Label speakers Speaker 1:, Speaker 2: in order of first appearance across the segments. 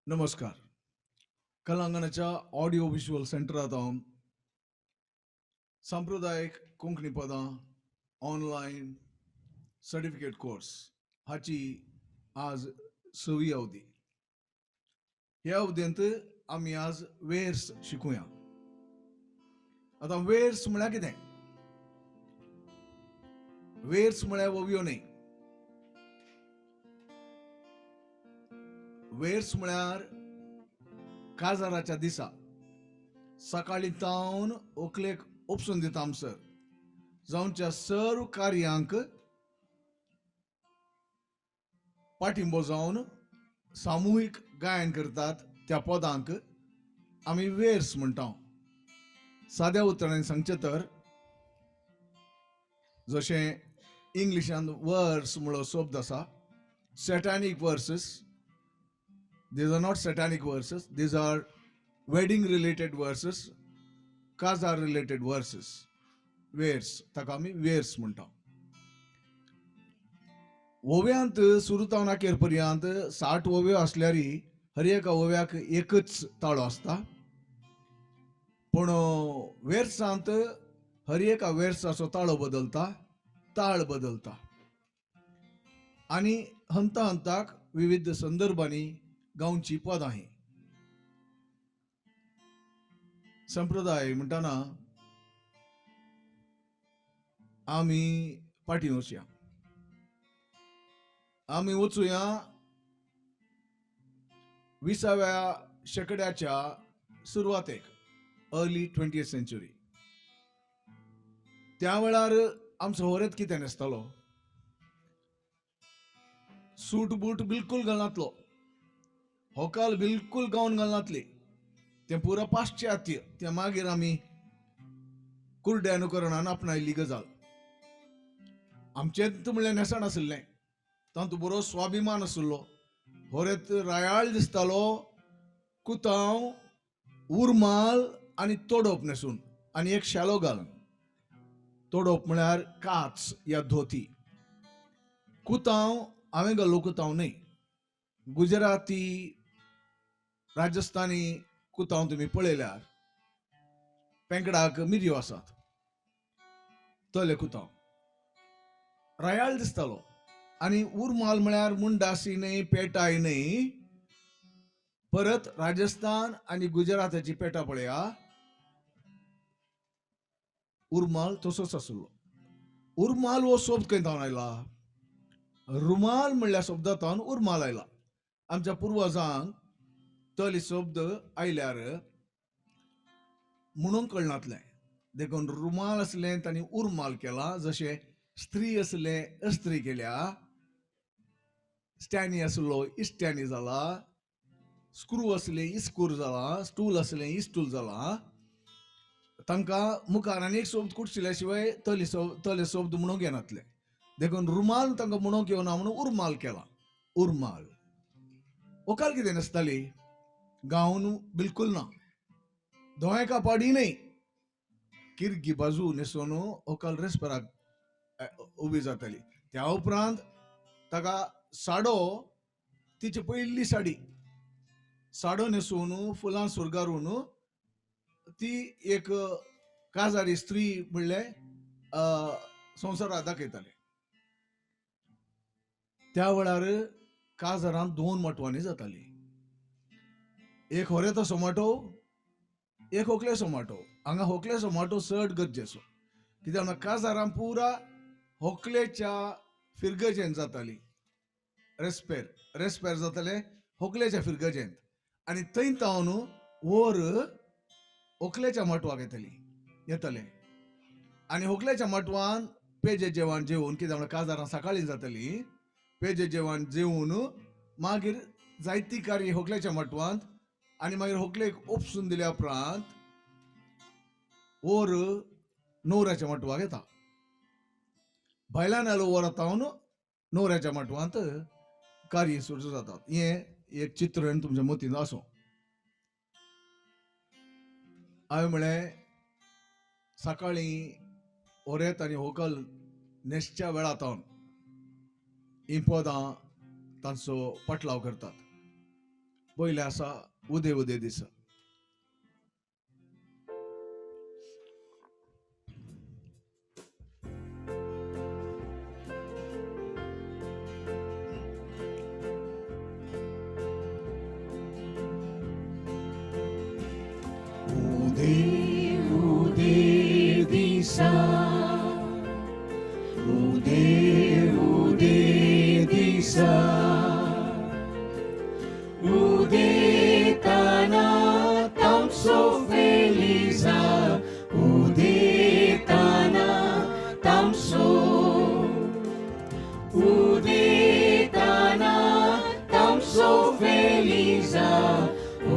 Speaker 1: नमस्कार. कलांगणाच्या audio visual सेंटरांत हांव सांप्रदायीक कोंकणी पदां ऑनलायन सर्टिफिकेट कोर्स हाची आज सवी अवधी. ह्या अवधींत आमी आज वेर्स शिकूया. आतां वेर्स म्हळ्यार कितें? वेर्स म्हळ्यार ओवयो न्हय. वेर्स म्हळ्यार काजाराच्या दिसा सकाळीं तावन व्हंकलेक उपसून दिता आमसर जावच्या सर्व कार्यांक पाठिंबो जावन सामुहीक गायन करतात त्या पदांक आमी वेर्स म्हणटा. साद्या उतरांनी सांगचें तर जशें इंग्लिशान वर्स म्हणलो शब्द आसा, satanic verses. These are not satanic verses, these are wedding related verses, काजार related verses. Verse ताका आमी वेर्स म्हणटा. ओव्यांत सुरू तावन अखेर पर्यंत 60 ओव्यो आसल्यार हर एका ओव्याक एकच ताळो आसता, पूण वेर्सांत हर एका वेर्साचो ताळो बदलता, ताळ बदलता आनी हंता हंताक विविध संदर्भांनी गांवची पदां ही. संप्रदाय म्हणटाना आमी फाटीं वचया, आमी वचुया 20व्या शेंकड्याच्या सुरवातेक, अर्ली 20th century. त्या वेळार आमचो होरेत कितें न्हेसतालो? सूट बूट बिलकुल घालनातलो, होकाल बिलकुल गावन घालनातली. तें पुरा पाश्चात्य, तें मागीर आमी कुर्ड्या अनुकरणान आपणायल्ली गजाल. आमचेंच म्हणल्यार न्हेसण आशिल्लें, तातूंत बरो स्वाभिमान आशिल्लो. होरेत रायाळ दिसतालो, कुतांव, उरमाल आनी तोडोप न्हेसून आनी एक शालो घालून. तोडोप म्हळ्यार काच या धोती. कुतांव हांवें घाल्लो कुतांव न्हय, गुजराती राजस्थानी कुतांव तुमी पळयल्यार पेंकडाक मिरयो आसात, तले कुतांव रायाळ दिसतालो. आनी उरमाल म्हळ्यार मुंडासी न्हय, पेटाय न्हय. परत राजस्थान आनी गुजराताची पेटा पळया, उरमाल तसोच आसलो. उरमाल हो शब्द खंय तावन आयला? रुमाल म्हणल्या शब्दा तावन उरमाल आयला. आमच्या पुर्वजांक तले शब्द आयल्यार म्हणूंक कळनातलें, देखून रुमाल आसलें तांणी उरमाल केला. जशें स्त्री आसलें अस्त्री केल्या, स्टॅनी आसलो इस्टॅनी जाला, स्क्रू आसलें इस्कूर जाला, स्टूल आसलें इस्टूल जाला. तांकां मुखार आनी एक शब्द कुटशिल्या शिवाय तले शब्द म्हणूंक येनातले, देखून रुमाल तांकां म्हणूंक येवना म्हणून उरमाल केला. उरमाल व्हंकल कितें न्हेसताली? गावन बिलकुल ना, दोंय कापाडी न्हय, किर्गी बाजू न्हेसून व्हंकल रेस्पेराक उबी जाताली. त्या उपरांत ताका साडो, तिची पयली साडी, साडो न्हेसून फुलां सुरगारून ती एक काजारी स्त्री म्हणलें संवसाराक दाखयताले. त्या वेळार काजारांत 2 माटवांनी जाताली, एक होरेचो माटोव, एक होकलेचो माटोव. हांगा होकलेचो माटोव चड गरजेचो, कित्याक म्हणल्यार काजारां पुरा होकलेच्या फिरगजेन जाताली. रेस्पेर रेस्पेर जाताले होकलेच्या फिरगजेंत आनी थंय तावन वोर होकलेच्या माटवाक येतले आनी होकलेच्या माटवान पेजे जेवण जेवन, कित्याक म्हणल्यार काजारां सकाळीं जाताली, पेजे जेवण जेवन मागीर जायती कार्य होकलेच्या माटवांत आनी मागीर होकलेक उपसून दिल्या उपरांत वोर न्हवऱ्याच्या माटवाक येता. भायल्यान आयलो वोर तावन न्हवऱ्याच्या माटवांत कार्य सुरू जातात. हें एक चित्रण तुमच्या मतींत आसूं. हांवें म्हळें सकाळीं होरेत आनी होकल न्हेसच्या वेळा तावन हीं पदां तांचो पाटलाव करतात. पयलें आसा उदे उदे दिसा. उदे उदे दिसा, उदे उदे दिसा, उदेताना तामसो फेलिजा, उदेताना तामसो, उदेताना तामसो फेलिजा,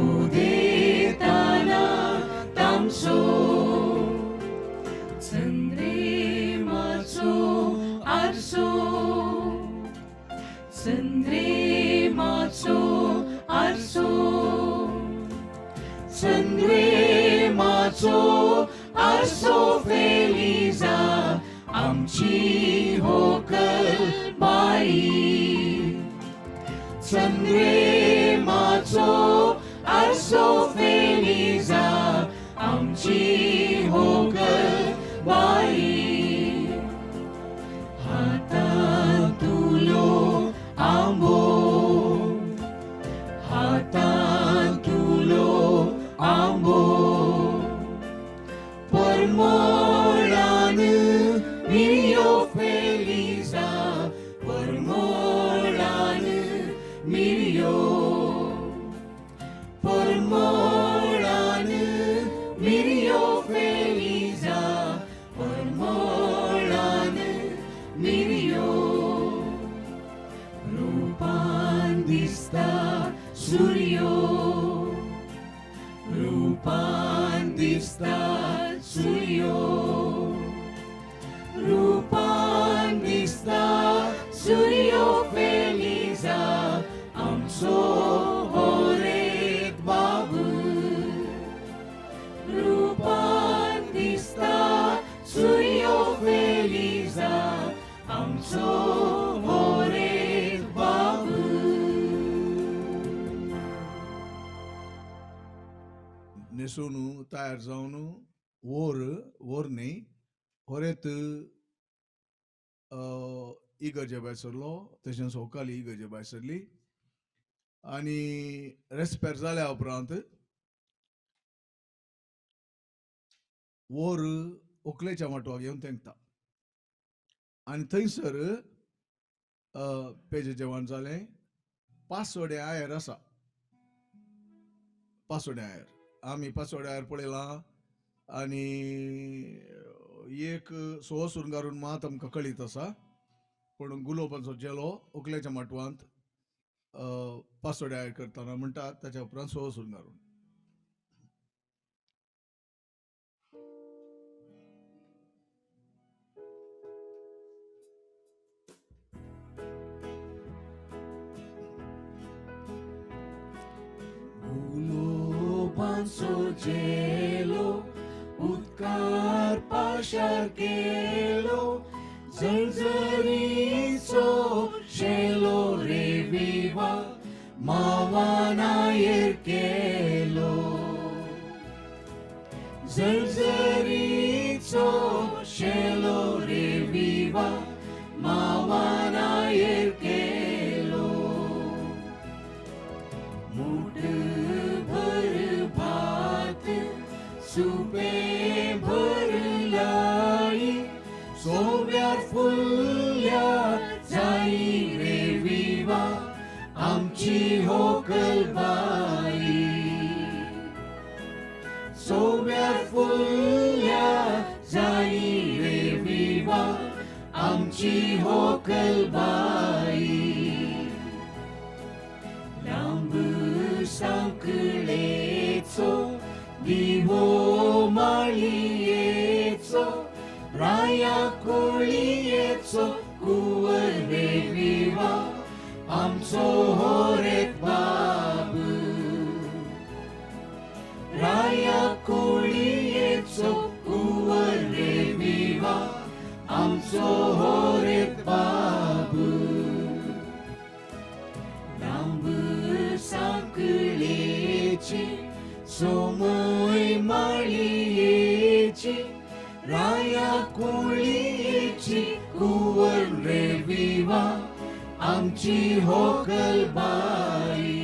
Speaker 1: उदेताना तामसो. चंद्रेमाचो आरसो, चंद्रेमाचो आरसो, चंद्रेमाचो आरसो फेलिजा, आमची होकल बाई. चंद्रेमाचो आरसो फेलिजा, आमची होकल बाई. हातांतुलो आंबो, हातांतुलो आंबो, परमळान मिरयो फेलिजा, परमळान मिरयो, परमळान मिरयो फेलिजा, परमळान मिरयो. रूपान दिसता सूर्यो, रूपान दिसता सूर्यो, रूपान दिसता सूर्यो फेलिजा, आमचो होरेत बाबू. रूपान दिसता सूर्यो फेलिजा, आमचो होरेत बाबू. न्हेसून तयार जावन वोर वोर न्ही होरेत इगर्जे भायर सरलो, तशेंच होकाली इगर्जे भायर सरली आनी रेस्पेर जाल्या उपरांत वोर व्हंकलेच्या माटवाक येवन तेंकता आनी थंयसर पेजे जेवण जालें. पासोडे आयर आसा, पासोडे आयर आमी पासोडे आयर पळयलां आनी एक सोवो सुरंगारून मात आमकां कळीत आसा, पूण गुलोबाचो जेलो व्हंकलेच्या माटवांत पासोडे आयर करतना म्हणटात, ताच्या उपरांत सोवो सुरंगारून. गुलोबांचो जेलो उदकार पाशार केलो, जळजळीचो शेलो रे विवा मावानायर केलो, जळजळीचो शेलो रे विवा मावानायर केलो. मूठ भर भात सुपे भरलाई, सोव्यार फुलल्या जाई रे विवा आमची होकल बाई. सोव्यार फुलल्या जाई रे विवा आमची होकल बाई. लांब सांकळेचो दिवो माळयेचो, राया कोळयेचो कुंवर रे विवा आमचो होरेत बाबू. राया कोळयेचो कुंवर रे विवा आमचो होरेत बाबू. लांब सांकळेचो कुळयेची सोमय माळयेची राया कुळयेची कुंवर रे विवा आमची होकल बाई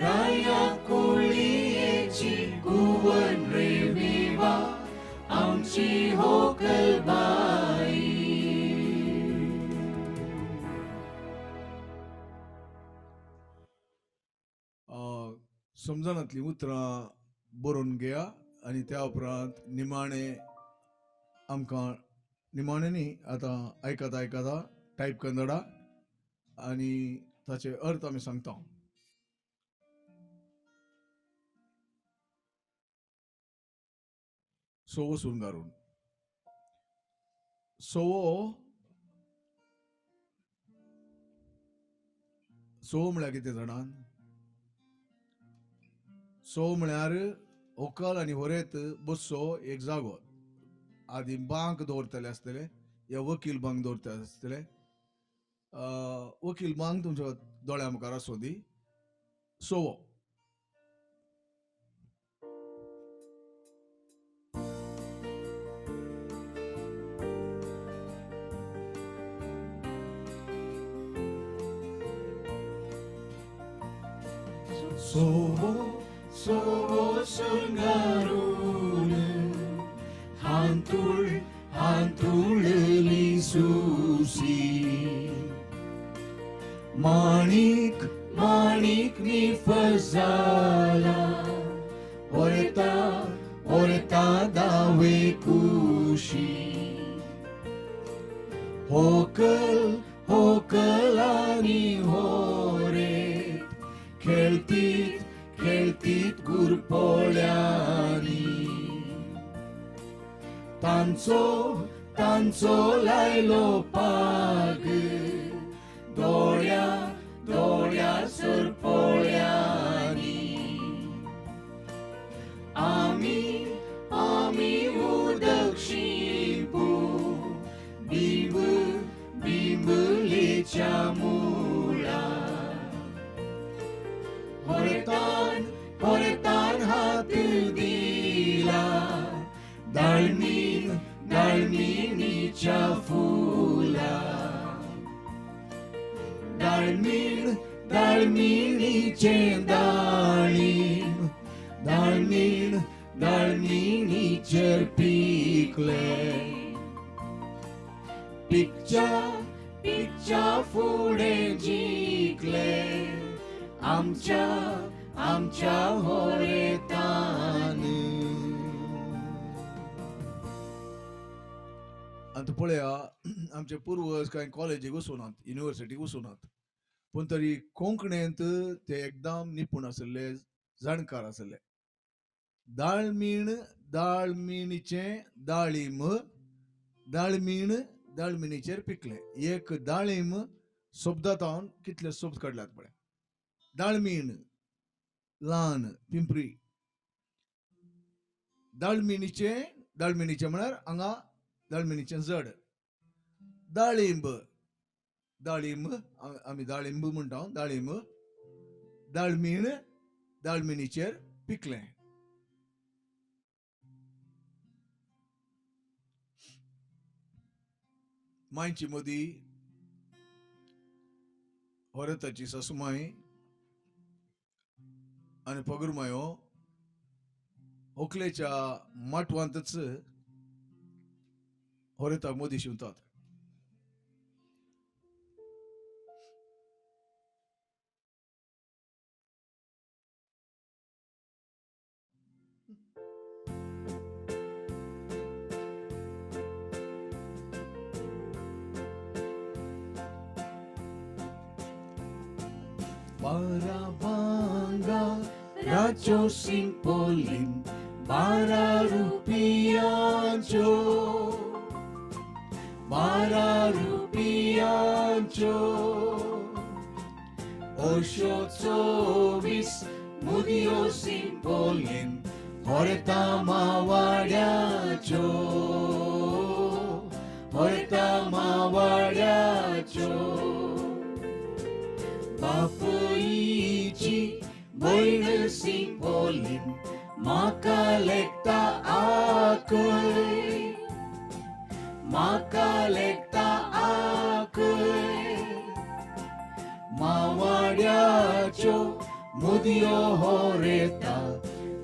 Speaker 1: राया कुळयेची कुंवर रे विवा आमची होकल बाई.
Speaker 2: समजनातली उतरां बरोवन घेया आनी त्या उपरांत निमाणे आमकां निमाणे न्ही आतां आयकता आयकता टायप कन्नडा आनी ताचे अर्थ आमी सांगता. सोवो सुंगारून सोवो सोवो म्हळ्यार कितें जाणान? सो म्हळ्यार होकल आनी होरेत बसचो एक जागो. आदी बांक दवरतले आसतले या वकील बांक दवरतले आसतले. वकील बांक तुमच्या दोळ्या मुखार आसूं दी. सोवो
Speaker 1: सोवो सोवो सुंगारून हांतूळ हांतुळली सुसी माणिक माणिक निफजाला होरता होरता दावे कुशी होकल होकल आनी होरेत खेळतीत खेळतीत गुरपोळ्यांनी तांचो तांचो लायलो पाग दोळ्या दोळ्या सरपोळ्यांनी आमी आमी उदक शिंपू बिंब बिंबलेच्या मुळा होरतान होरतान हात दिला दाळमीन दाळमिणीच्या फुला दाळमीण दाळमिणीचें दाळीम दाळमीण दाळमिणीचेर पिकलें पिकच्या पिकच्या फुडें जिखलें आमच्या आमच्या होरेतान.
Speaker 2: आतां पळया आमचे पुर्वज कांय कॉलेजीक वचूनात, युनिवर्सिटीक वचूनात, पूण तरी कोंकणींत ते एकदम निपूण आशिल्ले, जाणकार आशिल्ले. दाळमीण दाळमिणीचें दाळीम दाळमीण दाळमिणीचेर पिकलें. एक दाळीम शब्दांत कितले शब्द काडल्यात पळय. दाळमीण ल्हान पिंपरी दाळमिणीचें दाळमिणीचें म्हळ्यार हांगा दाळमिणीचें जड. दाळिंब दाळिंब आमी दाळिंब म्हणटा. दाळिंब दाळमीण दाळमिणीचेर पिकलें. मांयची मदीं होरेताची सासुमाय आनी पगुरमायो होकलेच्या माटवांतच होरेताक मदीं शिंवतात.
Speaker 1: बारा राचो सिंपोलीन 12 रुपयांचो 12 रुपयांचो अश्यो 24 मुदयो सिंपोलीन होरता मावाड्याचो होरता मावाड्याचो. बापयची
Speaker 3: माईची भयण सिंपोलीन म्हाका लेखता आकय, म्हाका लेखता आकय. मावाड्याच्यो मुदयो होरेता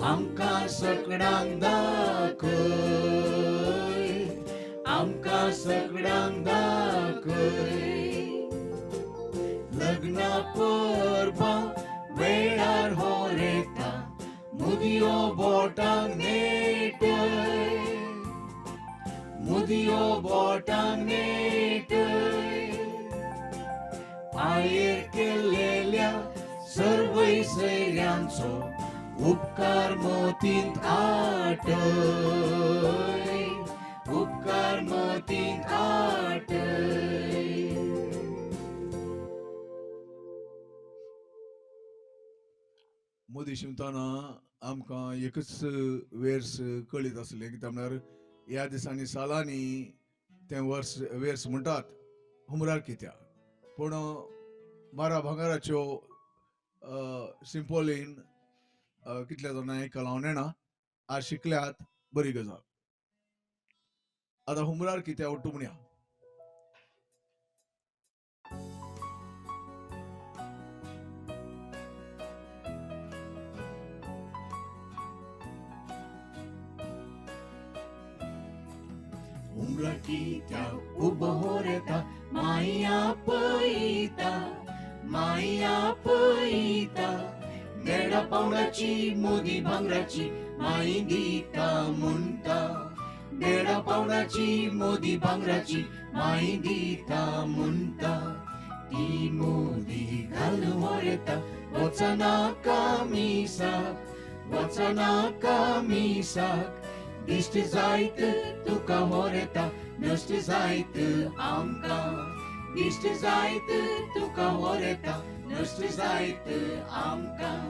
Speaker 3: आमकां सगळ्यांक दाखय, आमकां सगळ्यांक दाखय. लग्ना परबां वेळार होरेता मुदयो बोटांक नेटय, मुदयो बोटांक नेटय. आयेर केल्लेल्या सर्वय सैऱ्यांचो उपकार मतींत आटय, उपकार मतींत आटय.
Speaker 1: मोदी शिंवताना आमकां एकच वेर्स कळीत आसलें कित्याक म्हळ्यार ह्या दिसांनी सालांनी तें वर्स वेर्स म्हणटात हुमरार कित्याक, पूण बारा भांगराच्यो सिंपोलीन कितल्या जाणां आयकलां हांव नेणा, आज शिकल्यात बरी गजाल. आतां हुमरार कित्याक उट्टू म्हणया.
Speaker 3: हुमरा कित्याक उबो होरेता माया पयता, माया पयता. देडा पावणाची मोदी भांगराची माई दिता म्हणटा, देडा पावणाची मोदी भांगराची माई दिता म्हणटा. ती मोदी घालून होरेता वचनाका मिसाक, वचनाका मिसाक. दिश्ट जायत तुका होरेता नश्ट जायत आमकां, दिश्ट जायत तुका होरेता नश्ट जायत आमकां.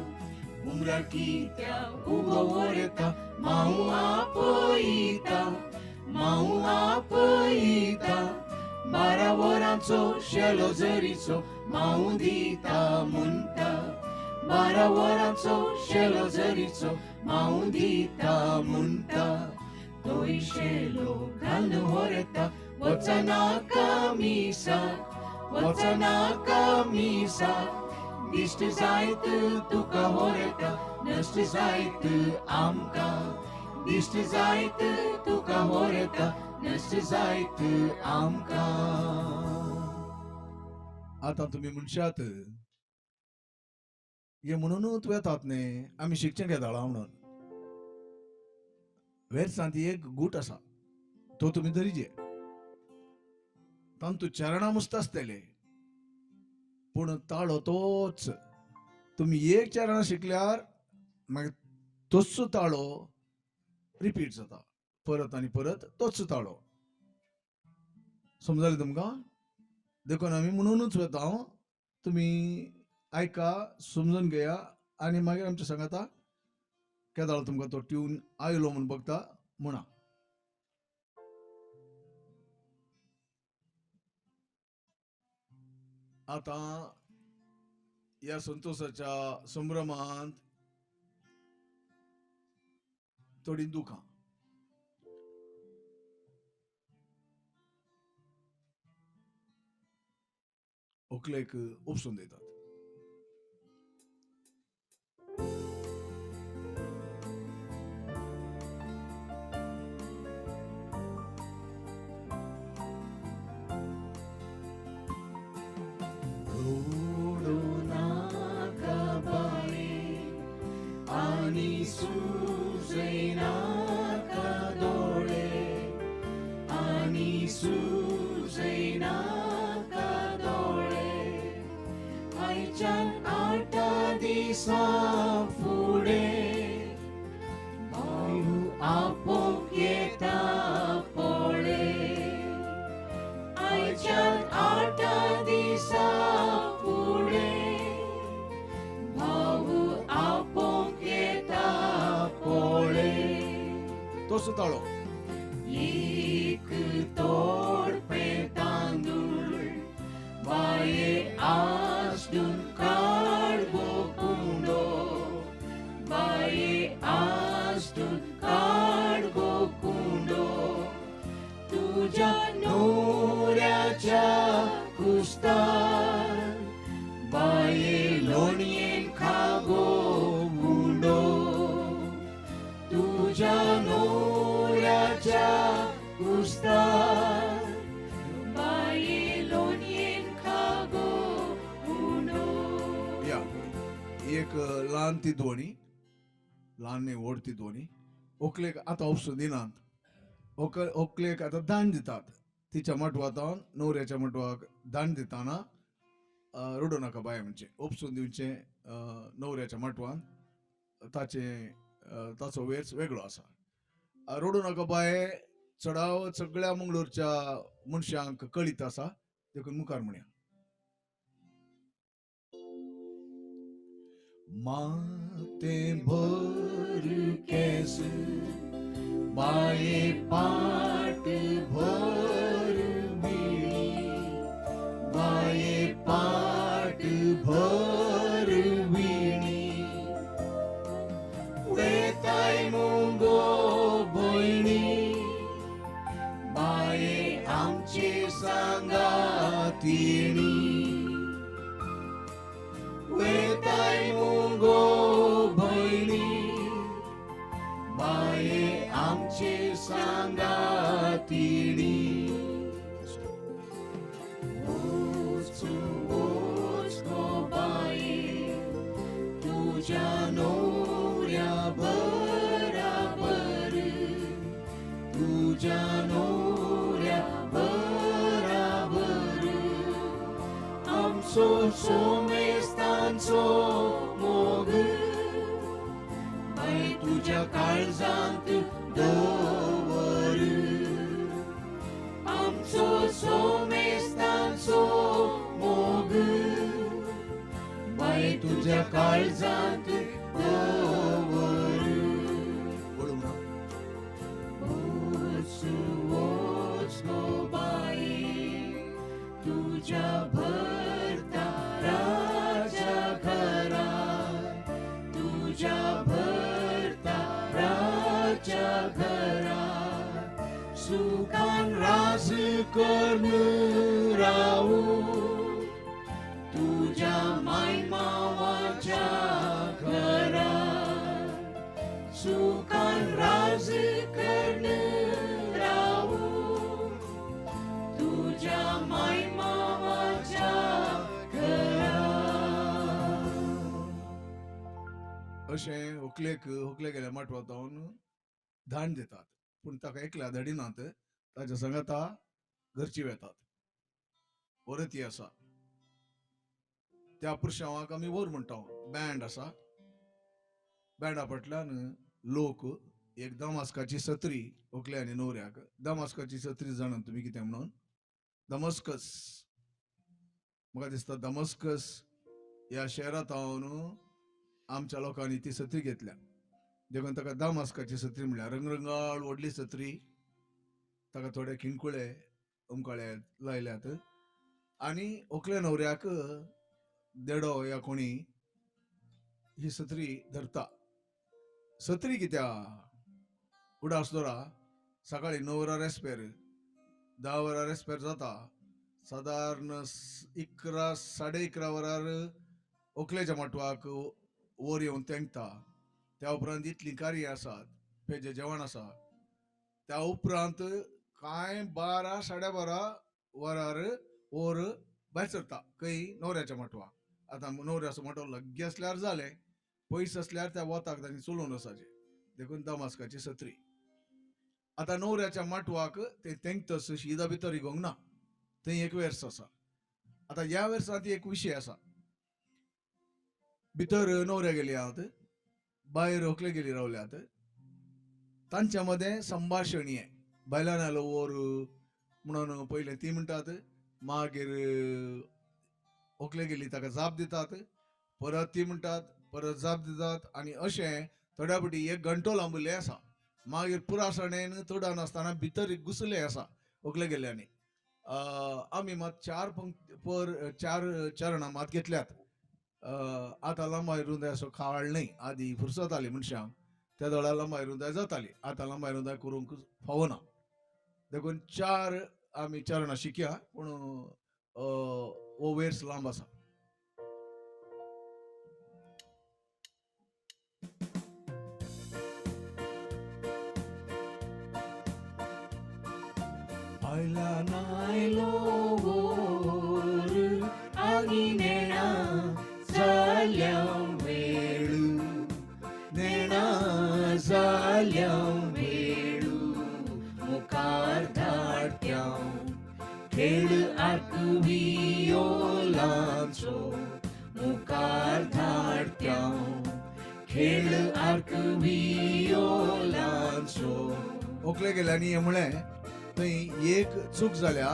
Speaker 3: हुमरा कित्याक उबो होरेता माऊ आपयता, माऊ आपयता. 12 वरांचो शेलो जरीचो माऊ दिता म्हणटा, 12 वरांचो शेलो जरीचो माऊ दिता म्हणटा. तोय शेलो घालून होरेता वचनाका मिसाक, वचनाका मिसाक. दिश्ट जायत तुका होरेता नश्ट जायत आमकां, दिश्ट जायत तुका होरेता नश्ट जायत आमकां.
Speaker 1: आतां तुमी म्हणशात हे म्हणूनच वेतात न्ही आमी शिकचें घेताळा म्हणून. वेर्सांत एक गूट आसा तो तुमी धरिजे, तांतू चरणां मस्त आसतले पूण ताळो तोच. तुमी एक चरण शिकल्यार मागीर तोच ताळो रिपीट जाता, परत आनी परत तोच ताळो. समजलें तुमकां? देखून आमी म्हणूनच वता हांव, तुमी आयका समजून घेया आनी मागीर आमच्या सांगाता केदाळ तुमकां तो ट्यून आयलो म्हूण बघता म्हणा. आतां ह्या संतोषाच्या संभ्रमांत थोडी दुखां. व्हंकलेक उपसून दितात.
Speaker 3: सुजयनाका दोळे आनी सुजयनाका दोळे, आयच्यान 8 दिसां फुडें बायू आपोवंक येता पळय. आयच्यान 8 दिसां फुडें भाऊ आपोवंक येता पळय.
Speaker 1: तोच ताळो.
Speaker 3: एक तोडपे तांदूळ बाये आसडून काड गो लोणयेन खागो उंडो तुज्या नवऱ्याच्या कुस्तार बाये लोणयेन खागो उंडो.
Speaker 1: या एक ल्हान ती ध्वनी, ल्हान न्ही व्हड ती ध्वनी. व्हंकलेक आतां उपसून दिनात, व्हंकलेक आतां दान दितात. तिच्या मटवांत न्हवऱ्याच्या मटवाक दान दिताना रडूं नाका बाय म्हणचें उपसून दिवचें. न्हवऱ्याच्या मटवान ताचें ताचो वेर्स वेगळो आसा. रडूं नाका बाये चडाव सगळ्या मंगळूरच्या मनशांक कळीत आसा, देखून मुखार म्हणया. माते भर केस बाये पाट भर विणी, बाये पाट भर विणी, वेताय मुगो भयणी बाये आमचे सांगातिणी, वेताय मुगो भयणी बाये आमचे सांगातिणी.
Speaker 3: वच वच गो बाये तुज्या न्हवऱ्या बराबर, तुज्या न्हवऱ्या बराबर, आमचो सोमेस्तांचो मोग बाये तुज्या काळजांत दवर, आमचो सोमेस्तांचो मोग बाये तुज्या काळजांत दवर.
Speaker 1: बोलू म्हणा.
Speaker 3: वच वच गो बाये तुज्या भरताराच्या घरा, तुज्या भरताराच्या घरा, सुखान रास करून रावू तुज्या मायमावाच्या घरा, सुखान रास करून रावू तुज्या मायमावाच्या घरा.
Speaker 1: अशें व्हंकलेक व्हंकले गेल्या माटवांत धान दितात, पूण ताका एकल्या धाडिनात, ताच्या सांगाता घरची वेतात. वरती आसा त्या पुरशांवाक आमी वर म्हणटा. बँड आसा, बँडा फाटल्यान लोक एक दमास्काची सत्री व्हंकले आनी न्हवऱ्याक. दमास्काची सत्री जाणा तुमी कितें म्हणून? दमस्कस. म्हाका दिसता दमस्कस ह्या शहरांत आमच्या लोकांनी ती सत्री घेतल्या, देखून ताका दमास्काची सत्री म्हणल्यार रंगरंगाळ व्हडली सत्री. ताका थोडे खिणकुळे उमकाळे लायल्यात आनी व्हंकले न्हवऱ्याक देडो या कोणी ही सत्री धरता. सत्री कित्याक उडास दवरा, सकाळी 9 वरां रेस्पेर, 10 वरां रेस्पेर जाता, सादारण 11 11:30 वरार व्हंकलेच्या माटवाक वर येवन तेंकता. त्या उपरांत इतलीं कार्यां आसात, पेजे जेवण आसा. त्या उपरांत कांय 12 12:30 वरार वर भायर सरता खंय न्हवऱ्याच्या माटवाक. आतां न्हवऱ्याचो माटव लागीं आसल्यार जालें, पयस आसल्यार त्या वताक तांणी चलोवन वचपाचें, देखून दमास्काची सत्री. आतां न्हवऱ्याच्या माटवाक ते तेंकतस शीदा भितर रिगोंक ना, थंय एक वेर्स आसा. आतां ह्या वेर्सांत एक विशय आसा, भितर न्हवऱ्या गेली आहात, भायर व्हंकले गेली रावल्यात, तांच्या मदें संभाशण हें बायलान आयलो वर म्हणून पयलें ती म्हणटात, मागीर व्हंकले गेली ताका जाप दितात, परत ती म्हणटात, परत जाप दितात, आनी अशें थोड्या फावटी एक घंटो लांबुल्लें आसा. मागीर पुरासणेन चड नासतना भितर घुसले आसा व्हंकले गेल्यांनी. आमी मात चार पंक्ती पर चार चरणां मात घेतल्यात. आतां लांबाय रुंदाय असो काळ न्हय, आदी फुरसत आली मनशांक त्या दोळ्या लांबाय रुंदाय जाताली, आतां लांबाय रुंदाय करूंक फावना, देखून चार आमी चरणां शिकया, पूण हो वेर्स लांब आसा. भायल्यान आयलो वोर आनी नेणा जाल्या वेळू, नेणा जाल्या वेळू मुखार धाडट्यांव खेळ आर्कवियोलांचो मुखार धाडट्यांव खेळ आर्कवियोलांचो.
Speaker 2: ओकले गेल्यांनी हें म्हळें थंय एक चूक जाल्या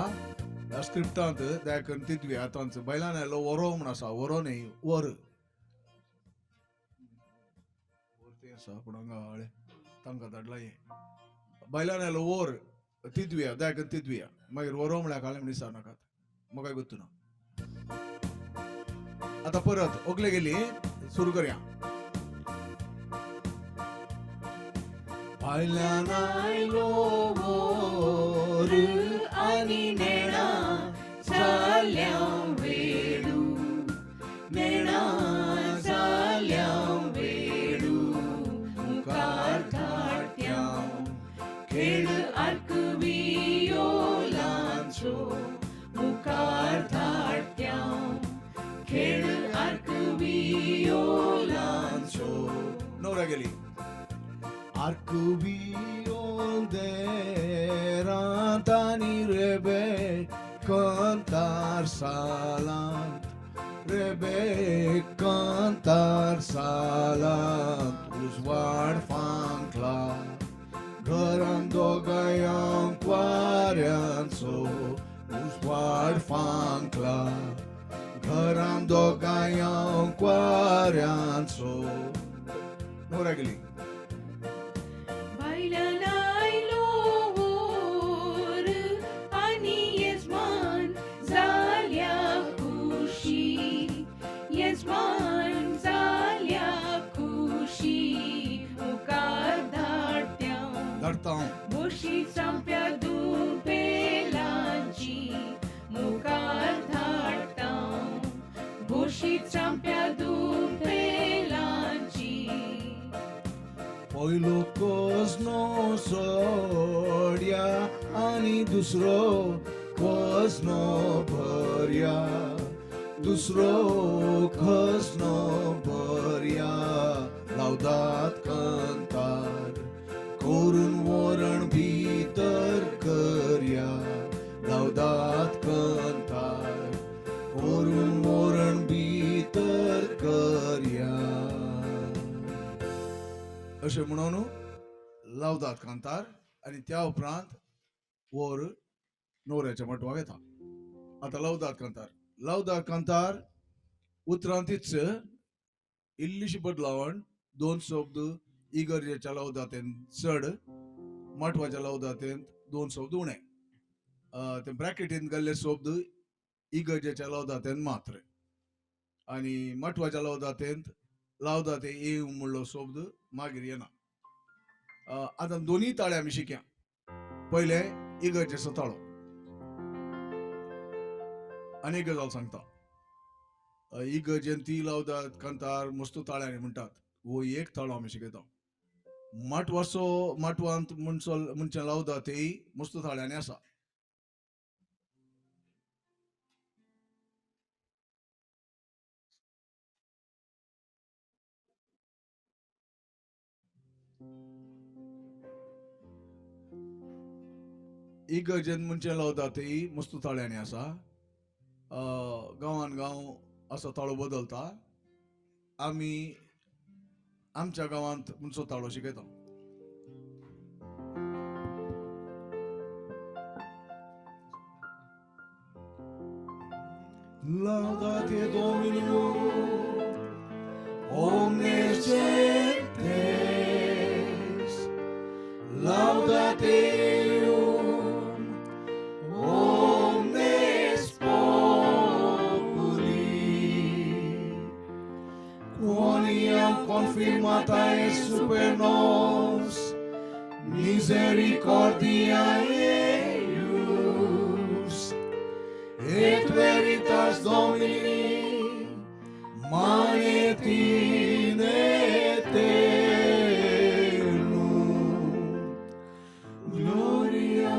Speaker 2: स्क्रिप्टांत दया करून तितवी आतांच बैलान आयलो वरो म्हण आसा, वरो न्ही वर वर तें आसा पूण हांगा हळे तांकां धाडलां हें बैलान आयलो वर तितवया दया करून तितवया मागीर वरो म्हळ्यार कालें म्हण विचार नाकात म्हाका गोत्तू ना. आतां परत ओकले गेली सुरू करया.
Speaker 1: भायल्यान आयलो वोर आनी नेणा जाल्या वेळू, नेणा जाल्या वेळू मुखार धाडट्यांव खेळ आर्कवियोलांचो मुखार धाडट्यांव खेळ आर्कवियोलांचो.
Speaker 2: नवरा गेली
Speaker 1: आर्कवियोल देरांत आनी रेबे कंतार सालांत, रेबे कंतार सालांत उजवाड फांकला घरान दोगांक वाऱ्यांचो उजवाड फांकला घरान दोगांक वाऱ्यांचो.
Speaker 2: नवरा गेली
Speaker 3: भायल्यान आयलो वोर आनी येजमान जाल्या खुशी, येजमान जाल्या खुशी मुखार धाडट्यांव
Speaker 2: धाडटा
Speaker 3: बोशी चांप्या दुपेलांची मुखार धाडटांव बोशी चांप्या दुपेलांची.
Speaker 1: पयलो कोसनो सोड्या आनी दुसरो कोसनो भरया, दुसरो खसनो भरया लावदात कंतार करून वरण भितर करया, लावदात कंतार करून वरण भितर करया.
Speaker 2: अशें म्हणून लावदात कांतार आनी त्या उपरांत वर नवऱ्याच्या मटवाक येता. आतां लावदात कांतार, लावदात कांतार उतरांतीच इल्लीशी बदलावण, दोन शब्द इगर्जेच्या लावदातेन चड, माटवाच्या लावदातेन दोन शब्द उणे, ते ब्रॅकेटीन घाल्ले शब्द इगर्जेच्या लावदातेन मात्र आनी माटवाच्या लावदातेंत लावदाते ए म्हणलो शब्द मागीर येना. आतां दोनूय ताळे आमी शिकया. पयले इगर्जेचो ताळो आनी एक गजाल सांगता, इगर्जेन ती लावदात कांतार मस्त ताळ्यांनी म्हणटात, हो एक ताळो आमी शिकयता. माटवाचो माटवांत म्हणचो म्हणचें लावदात तेय मस्त ताळ्यांनी आसा. इगर्जेन म्हणचें लावता तेय मस्त ताळ्यांनी आसा. गांवान गांव असो ताळो बदलता. आमी आमच्या गांवांत म्हणचो ताळो शिकयता.
Speaker 1: Laudate Domino omnes gentes, laudate eum omnes populi, quoniam confirmata est super nos misericordia eius, et veritas Domini manet in aeternum. Gloria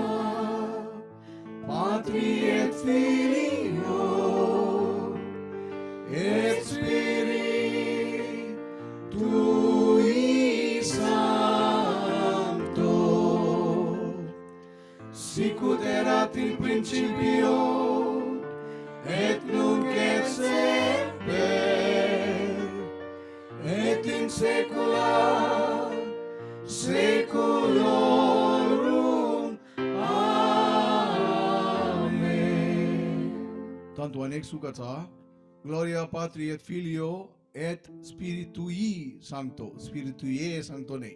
Speaker 2: erat in principio, et nunc et semper, et in saecula saeculorum. Amen. Tanto anexu kaca Gloria Patri et Filio et Spiritui Sancto, Spiritui Sancto न्ही,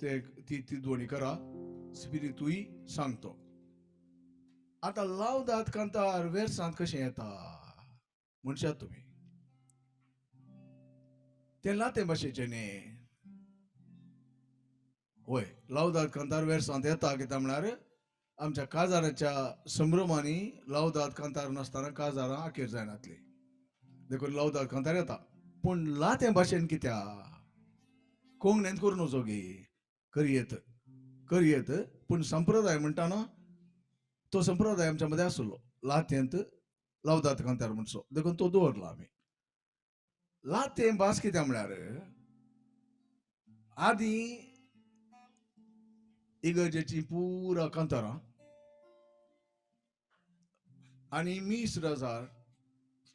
Speaker 2: ते ती ती ध्वनी करा, स्पिरितुई सांगतो. आतां लावदात कांतार वेरसांत कशें येता म्हणशात तुमी, तें लाते भाशेचें न्ही. वय, लावदात कांतार वेरसांत येता कित्याक म्हळ्यार आमच्या काजाराच्या संभ्रमांनी लावदात कांतार नासतना काजारां आखेर जायनातली, देखून लावदात कांतार येता. पूण लाते भाशेन कित्याक कोंकणींत करूं नजो गी, करयेत करयेत, पूण संप्रदाय म्हणटा न्हू तो संप्रदाय आमच्या मदें आसलो, लातेंत लावदात कांतार म्हणचो, देखून तो दवरला आमी. लातें भास कित्याक म्हळ्यार आदीं इगर्जेची पुरा कांतारां आनी मीस रजार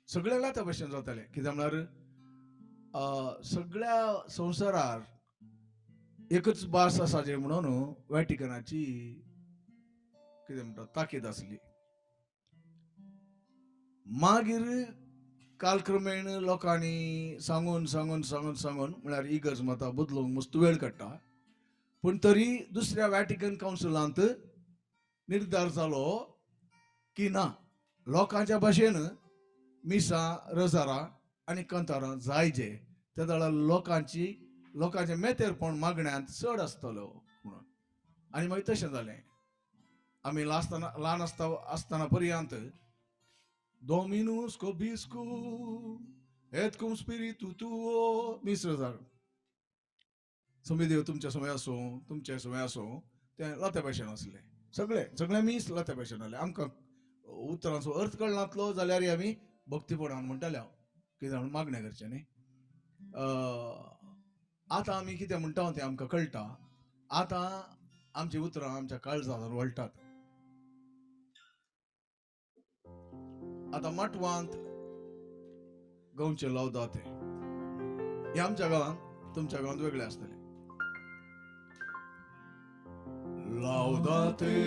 Speaker 2: सगळ्या लात्या भाशेन जातालें. कित्याक म्हळ्यार सगळ्या संवसारार एकच भास आसा जें म्हणून वॅटिकनाची कितें म्हणटा ताकीद आसली. मागीर कालक्रमेण लोकांनी सांगून सांगून सांगून सांगून म्हळ्यार इगर्ज माता बदलूंक मस्त वेळ काडटा, पूण तरी दुसऱ्या वॅटिकन कावन्सिलांत निर्धार जालो की ना, लोकांच्या भाशेन मिसां रजारां आनी कांतारां जायजे, त्या जाल्यार लोकांची लोकांचें मेतेरपण मागण्यांत चड आसतलो म्हणून. आनी मागीर तशें जालें. आमी ल्हान आसतना पर्यंत Dominus vobiscum et cum spiritu tuo मीस रजार, समीदेव तुमच्या समय आसूं तुमच्या समय आसूं, तें लात्या भाशेन आसलें. सगळे सगळे मीस लात्या भाशेन आसलें. आमकां उतरांचो अर्थ कळनातलो जाल्यार आमी भक्तीपणान म्हणटाले, कितें म्हणून मागणें करचें न्ही. आतां आमी कितें म्हणटा तें आमकां कळटा. आतां आमचीं उतरां आमच्या काळजांत वळटात. आतां माटवांत गांवचें लावदात हें आमच्या गांवांत, तुमच्या गांवांत वेगळें आसतलें. Laudate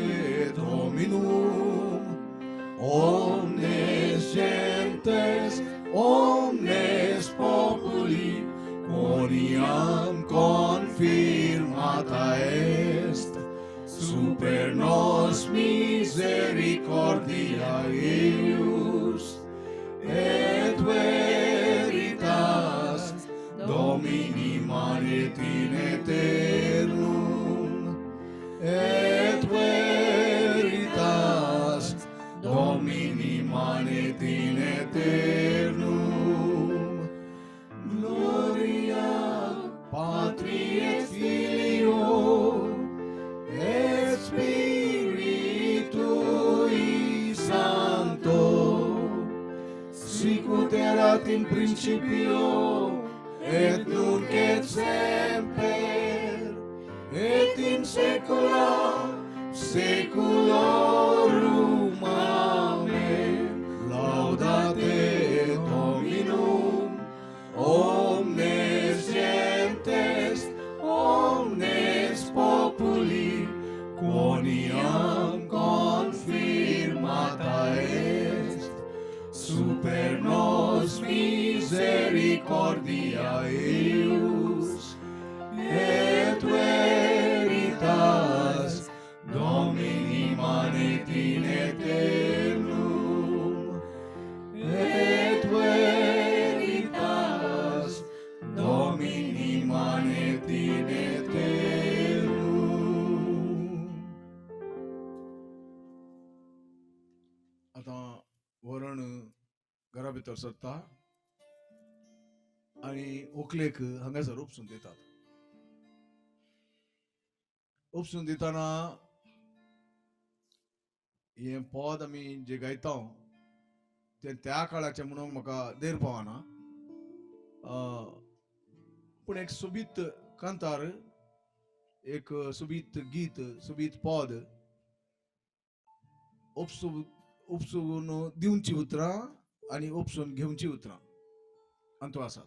Speaker 2: Dominum omnes gentes, omnes populi, quoniam confirmata est super nos misericordia eius et veritas Domini manet in aeternum, et veritas Domini manet in aeternum. Gloria Patri et Filio et Spiritui Sancto, sicut erat in principio et nunc et semper et in saecula saeculorum. Amen. Laudate Dominum omnes gentes, omnes populi, quoniam confirmata est super nos misericordia eius et veritas Domini manet in aeternum, et veritas Domini manet in aeternum. आतां वरण घरा भितर सरता आनी व्हंकलेक हांगासर उपसून दितात. उपसून दितना हें पद आमी जें गायता तें त्या काळाचें म्हणून म्हाका देर पावना, पूण एक सोबीत कांतार, एक सोबीत गीत, सोबीत पद
Speaker 1: उपसून दिवची उतरां आनी उपसून घेवची उतरां अंतू आसात.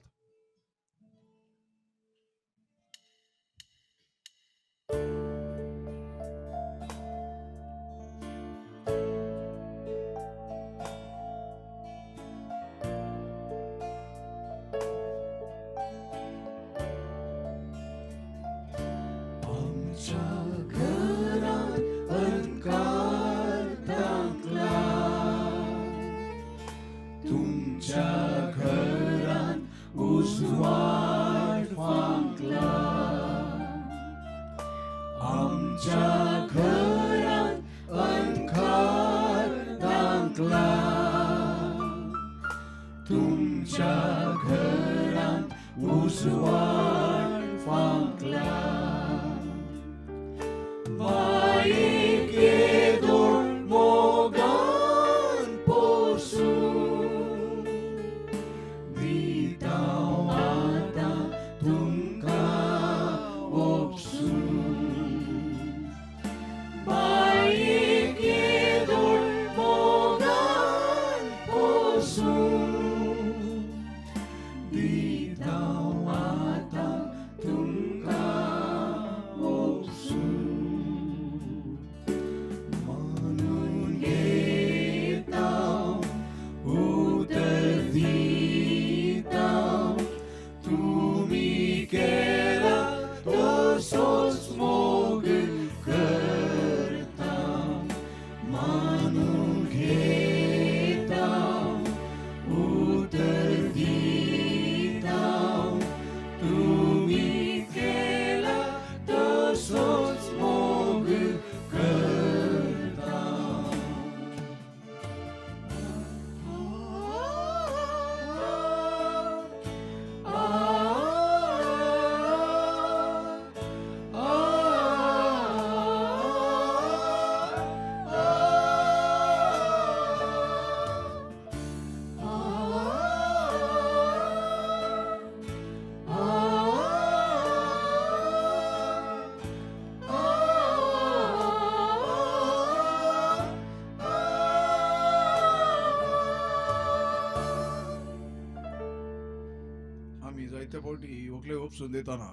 Speaker 1: फावटी व्हंकले उपसून दितना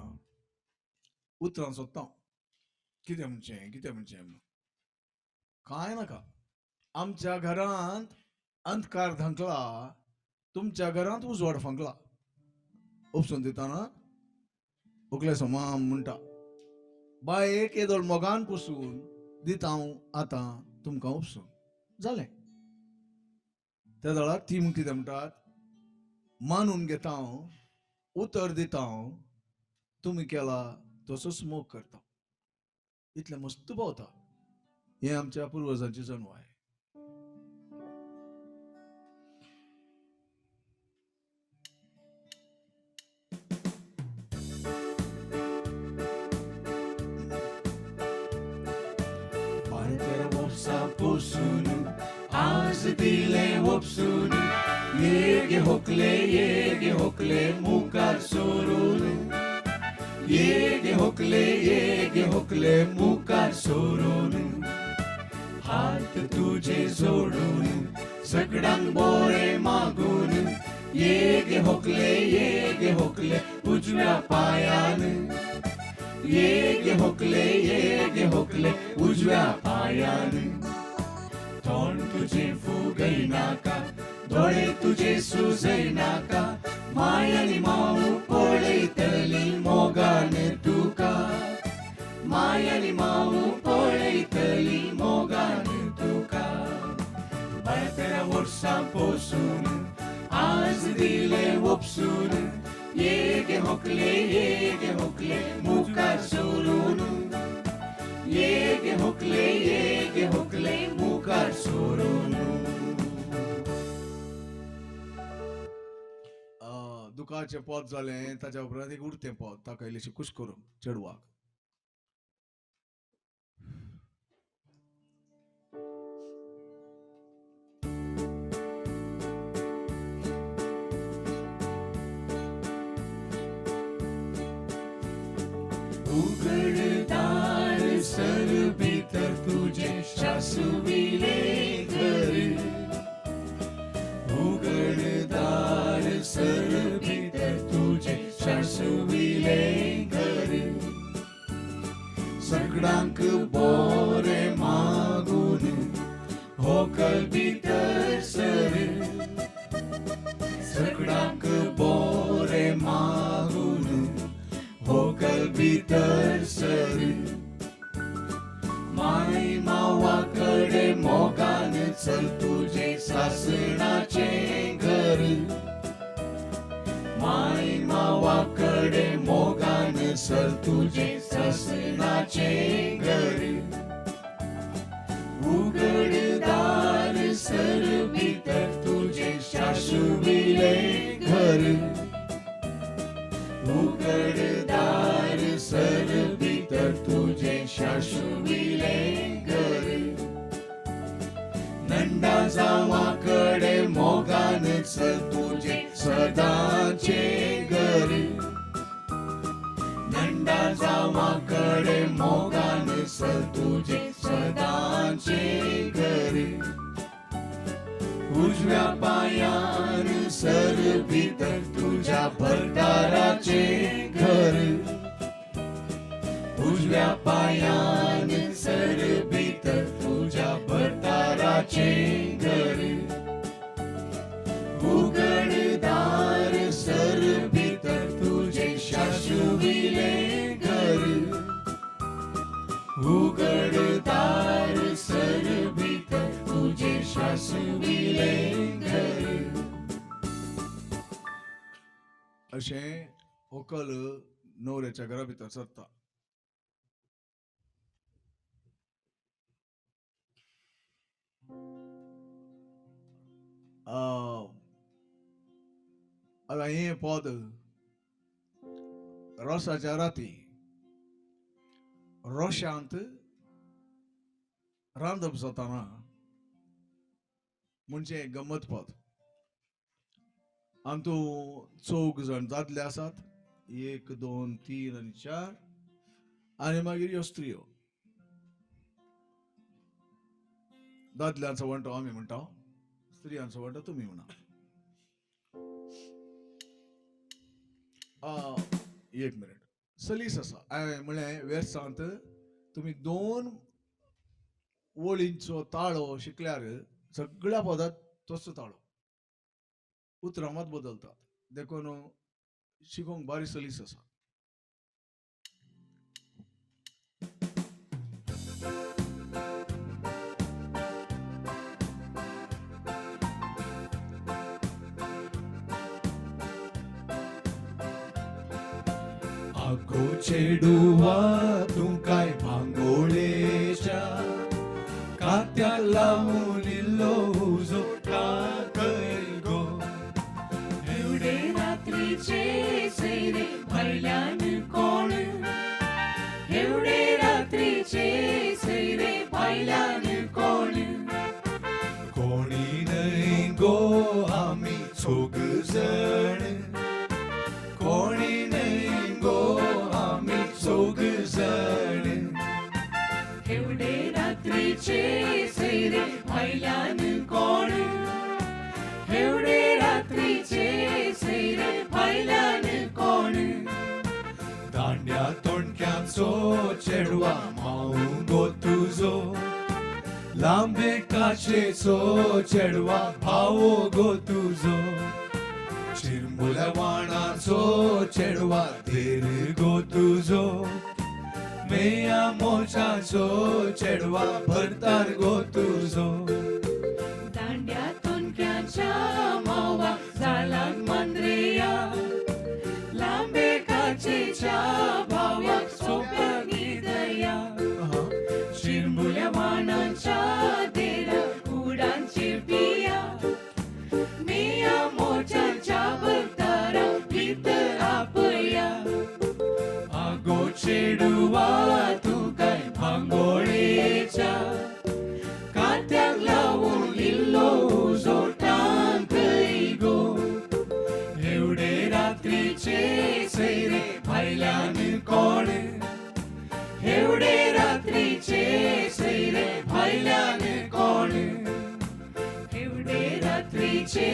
Speaker 1: उतरां सोदता कितें म्हणचें कितें म्हणचें म्हणून. कांय नाका, आमच्या घरांत अंधकार धांकला, तुमच्या घरांत उजवाड फांकला. उपसून दितना व्हंकले समा म्हणटा, बाय एक येदोळ मोगान पुसून दिता हांव आतां तुमकां उपसून. जालें. त्या वेळार ती कितें म्हणटात, मानून घेता हांव, उतर दिता हांव, तुमी केला तसोच मोग करता. इतलें मस्त पावता. हें आमच्या पुर्वजांची जनवाय.
Speaker 2: पोसून आज दिले वपसून येगे होकले येगे होकले मुखार सोरून येगे होकले येगे होकले मुखार सोरून हात तुझे जोडून सगळ्यांक बोरे मागून येगे होकले उजव्या पायान येगे होकले उजव्या पायान तोंड तुझे फुगय नाका दोळे तुझे सुजय नाका मायानी माऊ पळयतली मोगान तुका मायानी माऊ पळयतली मोगान तुका बारा वर्सां पोसून आज दिले वपसून येगे होकले मुखार सोरून येगे होकले मुखार सोरून.
Speaker 1: दुखाचें पोत जालें ताच्या उपरांत एक उरतें पोत ताका इल्लीशी कूस करूंक चेडवाक.
Speaker 2: उघडदार सर भितर तुझे शासविले मोगान चल तुजे सासणाचे घर. माय मावाकडे मोगान चल तुजे सासणाचे घर. उगड दार सर भितर तुजे शाशुविले घर. उगड दार सर भितर तुजे शाशुविले घर. नंडा जावाकडे मोगान चल तुजे सदांचे घर. नंडा जावाकडे मोगान चल तुजे सदांचे घर. उजव्या पायान सर भितर तुझ्या भरताराचे घर. उजव्या पायान सर भितर तुझ्या भरताराचे घर. उगड दार सर भितर तुझे शाशुविले घर. उगड दार सर भितर तुझे शाशुविले घर. अशें व्हंकल न्हवऱ्याच्या घरा भितर सरता. आतां हें पद रोसाच्या राती रोशांत रांदप जाताना म्हणजे गम्मत पद. आमतू चौग जाण दादले आसात, 1 2 3 आनी 4, आनी मागीर ह्यो स्त्रियो. दादल्यांचो वण्टो आमी म्हणटा, स्त्रियांचो वण्टो तुमी म्हणा. एक मिनिट सलीस आसा. हांवें म्हळें वेर्सांत तुमी 2 वळींचो ताळो शिकल्यार सगळ्या पदांत तोच ताळो, उतरां मात बदलतात, देखून शिकोवंक बारी सलीस आसा. आगो चेडुवा तूं काय भांगोळेच्या कात्या लावून इल्लो उजो टाकय गो.
Speaker 3: एवढे रात्रीचे सैरे भायल्यान कोण, एवढे रात्रीचे सैरे भायल्यान कोण.
Speaker 2: कोणी न्हय गो आमी चोग जण, कोणी न्हय गो आमी चोग जण.
Speaker 3: एवढे रात्रीचे सैरे भायल्यान कोण, एवढे रात्रीचे सैरे भायल्यान कोण.
Speaker 2: दांड्या तोणक्याचो चेडवा माऊ गो तुजो, लांबे काचेचो चेडवा भावो गो तुजो. चिरमुल्या वाणाचो चेडवा धीर गो तुजो, मेया मोचाचो चेडवा भरतार गो तुजो.
Speaker 3: दांड्या तोणक्याच्या मावा जालान मांद्रेया, लांबे काचेच्या भावाक सोप्या निदया. चिरमुल्या वाणाच्या देरा उडान चिरपिया, मेया मोचाच्या भरतारा भितर आपया.
Speaker 2: आगो चेडुवा तूं काय भांगोळेच्या कात्याक लावून इल्लो उजो टांकय गो. एवढे रात्रीचे सैरे भायल्यान कोण, एवढे रात्रीचे सैरे भायल्यान कोण.
Speaker 3: एवढे रात्रीचे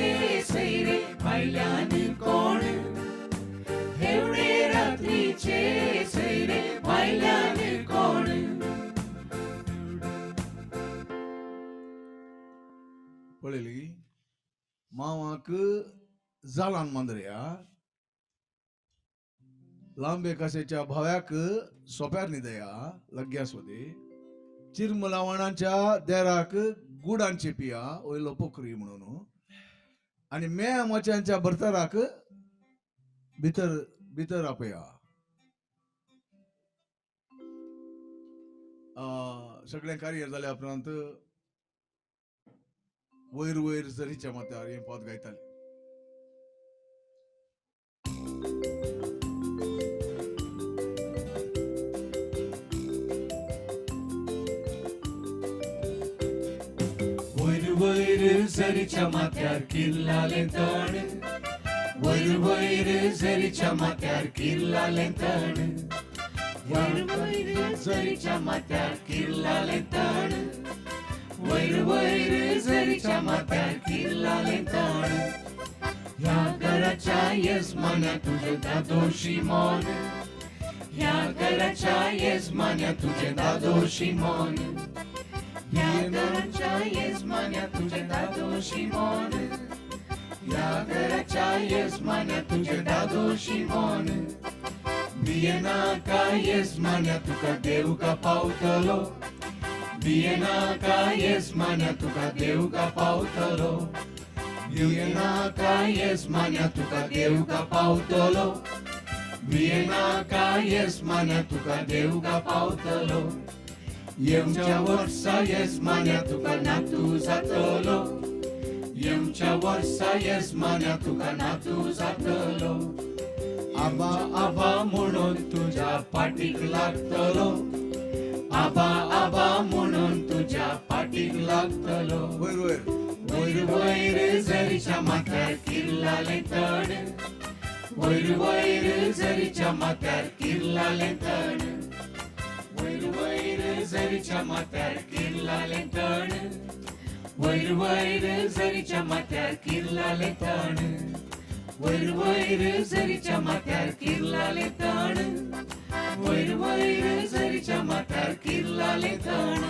Speaker 3: सैरे भायल्यान कोण, एवढे रात्रीचे सैरे भायल्यान कोण.
Speaker 1: पळयली मावाक जालान मांद्रया, लांबे कासेच्या भाव्याक सोप्यार निदया लग्यासोदी, चिरमुला वाणाच्या देराक गुडांचे पिया वयलो पोखरी म्हणून आनी म्या मोच्यांच्या बर्तराक भितर भितर आपया. सगळें कार्य जाल्या उपरांत वयर वयर जरीच्या माथ्यार हें पद गायताले.
Speaker 3: वयर वयर जरीच्या माथ्यार किल्लालें तण, वयर वयर जरीच्या माथ्यार किल्लालें तण, वयर वयर जरीच्या माथ्यार किल्लालें तण, वयर वयर जरीच्या माथ्यार किल्लालें तण. ह्या घराच्या येजमान्या तुजें दादोशी मन, ह्या घराच्या येजमान्या तुजें दादोशी मन, ह्या घराच्या येजमान्या तुजें दादोशी मन, ह्या घराच्या येजमान्या तुजें दादोशी मन. भियेनाका येजमान्या तुका देव का पावतलो, भियेनाका येजमान्या तुका देव का पावतलो, भियेनाका येजमान्या तुका देव का पावतलो, भियेनाका येजमान्या तुका देव का पावतलो. येवच्या वर्सा येजमान्या तुका नातू जातलो, येवच्या वर्सा येजमान्या तुका नातू जातलो. आबा आबा म्हणून तुज्या पाटीक लागतलो, आबा आबा म्हणून तुज्या पाटीक लागतलो.
Speaker 1: वयर वयर
Speaker 3: वयर वयर जरीच्या माथ्यार किल्लालें तण, वयर वयर जरीच्या माथ्यार किल्लालें तण, वयर वयर जरीच्या माथ्यार किल्लालें तण, वयर वयर जरीच्या माथ्यार किल्लालें तण, वयर वयर जरीच्या माथ्यार किल्लालें तण, वयर वयर जरीच्या माथ्यार किल्लालें तण.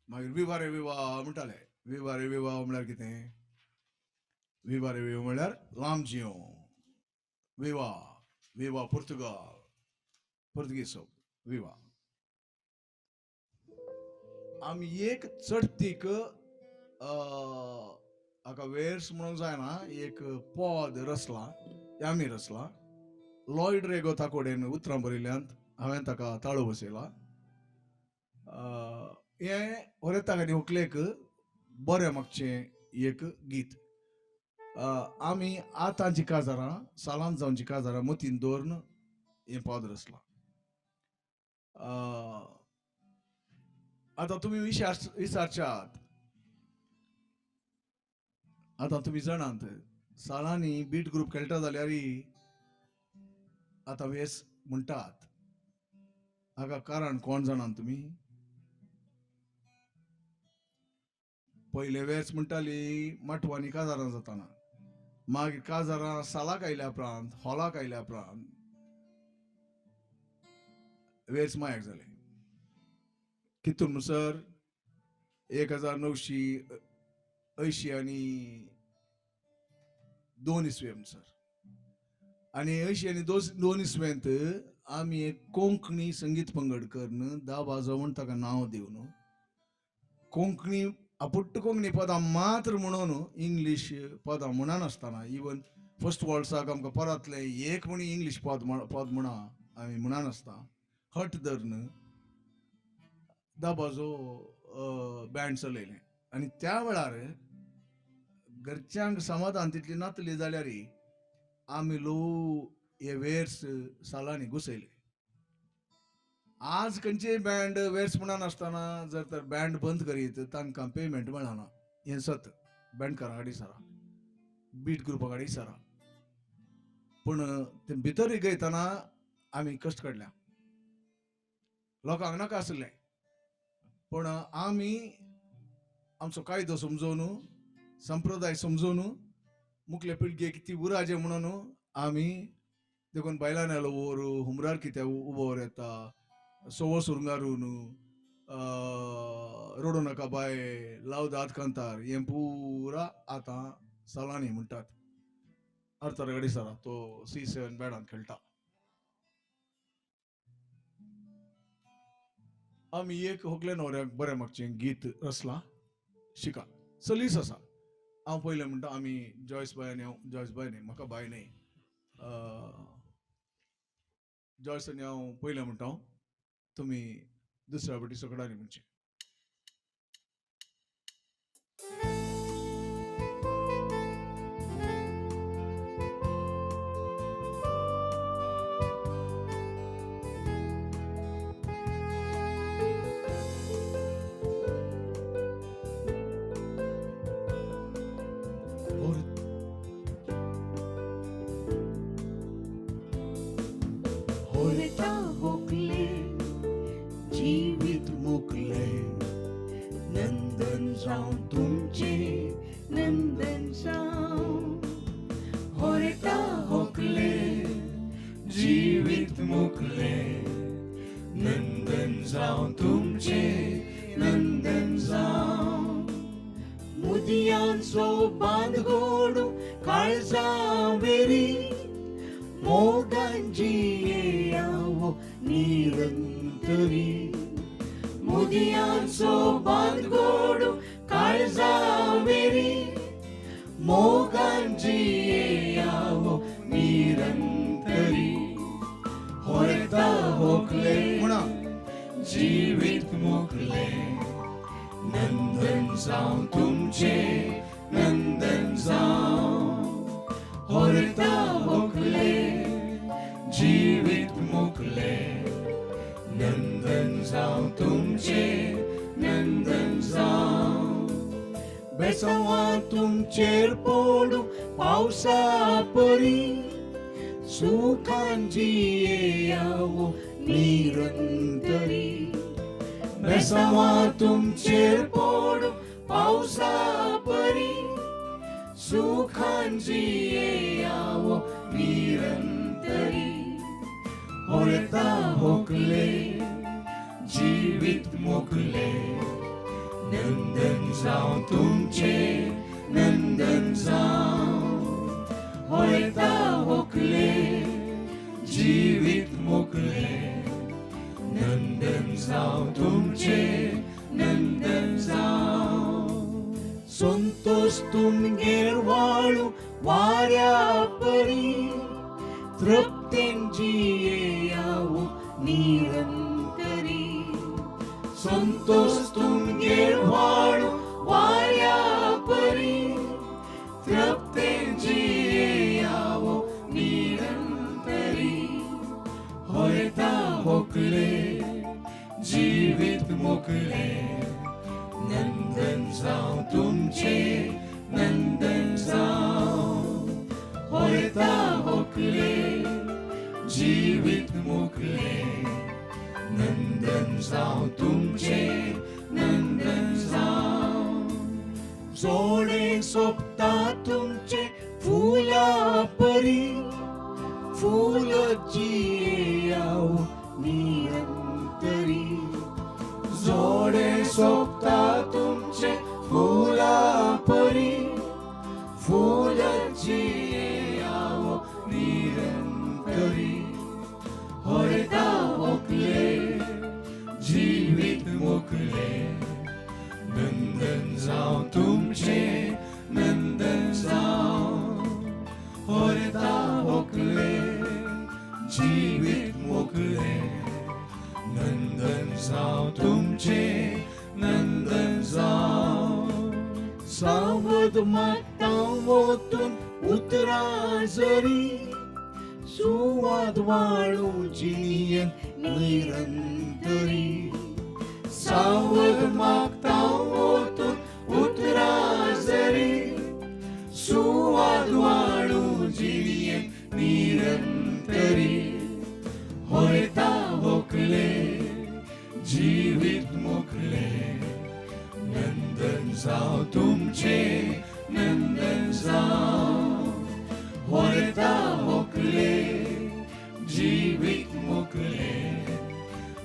Speaker 1: मागीर विवा रे विवा म्हणटाले. विवा रे विवा म्हळ्यार कितें? विवा रे विवा म्हळ्यार लांब जियो. विवा विवा पुर्तुगाल, पुर्तुगीज शब्द विवा. आमी एक चडतीक हाका वेर्स म्हणूंक जायना, एक पद रचला, आमी रचला. लॉयड रेगो ताकोडेन उतरां बरयल्यांत, हांवें ताका ताळो बसयला. हें होरेताक आनी व्हंकलेक बरें मागचें एक गीत. आमी आतांची काजारां सालांत जावची काजारां मतीन दवरून हें पद रचलां. आतां तुमी विचारच्यात, आतां तुमी जाणात सालांनी बीट ग्रूप खेळटा जाल्यार आतां वेस म्हणटात. हाका कारण कोण जाणात तुमी? पयले वेस म्हणटाली माटवांनी काजारां जाताना, मागीर काजारां सालाक आयल्या उपरांत हॉलाक आयल्या उपरांत वेस मायक जाले. कितून म्हणसर 1980 आनी 2 इसवे म्हणसर आनी 80 आनी 2 इसवेंत आमी एक कोंकणी संगीत पंगड करून दा बाजो म्हूण ताका नांव दिवन कोंकणी आपुट्ट कोंकणी पदां मात्र म्हणून इंग्लीश पदां म्हणनासतना इवन फर्स्ट वर्ल्ड्साक आमकां परतलें एक म्हण इंग्लीश पद पद म्हणा आमी म्हणनासता हट धरून दाबाजो बँड चलयलें. आनी त्या वेळार घरच्यांक समाधान तितली नातली जाल्यार आमी ल्हव हे वेर्स सालांनी घुसयले. आज खंयचेय बँड वेर्स म्हणनासतना जर तर बँड बंद करीत तांकां पेमेंट मेळना हें सत. बँडकारां कडेन सरा, बीट ग्रुपा कडेन सरा, पूण ते भितर गयतना आमी कश्ट काडल्या. लोकांक नाका आसलें, पूण आमी आमचो कायदो समजोवन संप्रदाय समजोवन मुखले पिळगेक ती उराजे म्हणून आमी देखून बायलांनी आलो वोर हुमरार कित्याक उबो येता सोवो सुरंगारून रडू नाका बाय लाव दात कांतार हें पुरा आतां सालांनी म्हणटात. आर्थर गाडी सरा तो C7 बॅडान खेळटा. आमी एक होकले न्हवऱ्याक बरें मागचें गीत रचलां शिका सलीस आसा. हांव पयलें म्हणटा आमी जॉयस बाय आनी हांव, जॉयस बाय न्ही म्हाका बाय न्ही, जॉयस आनी हांव पयलें म्हणटा, तुमी दुसऱ्या फावटी सकडांनी म्हणचें.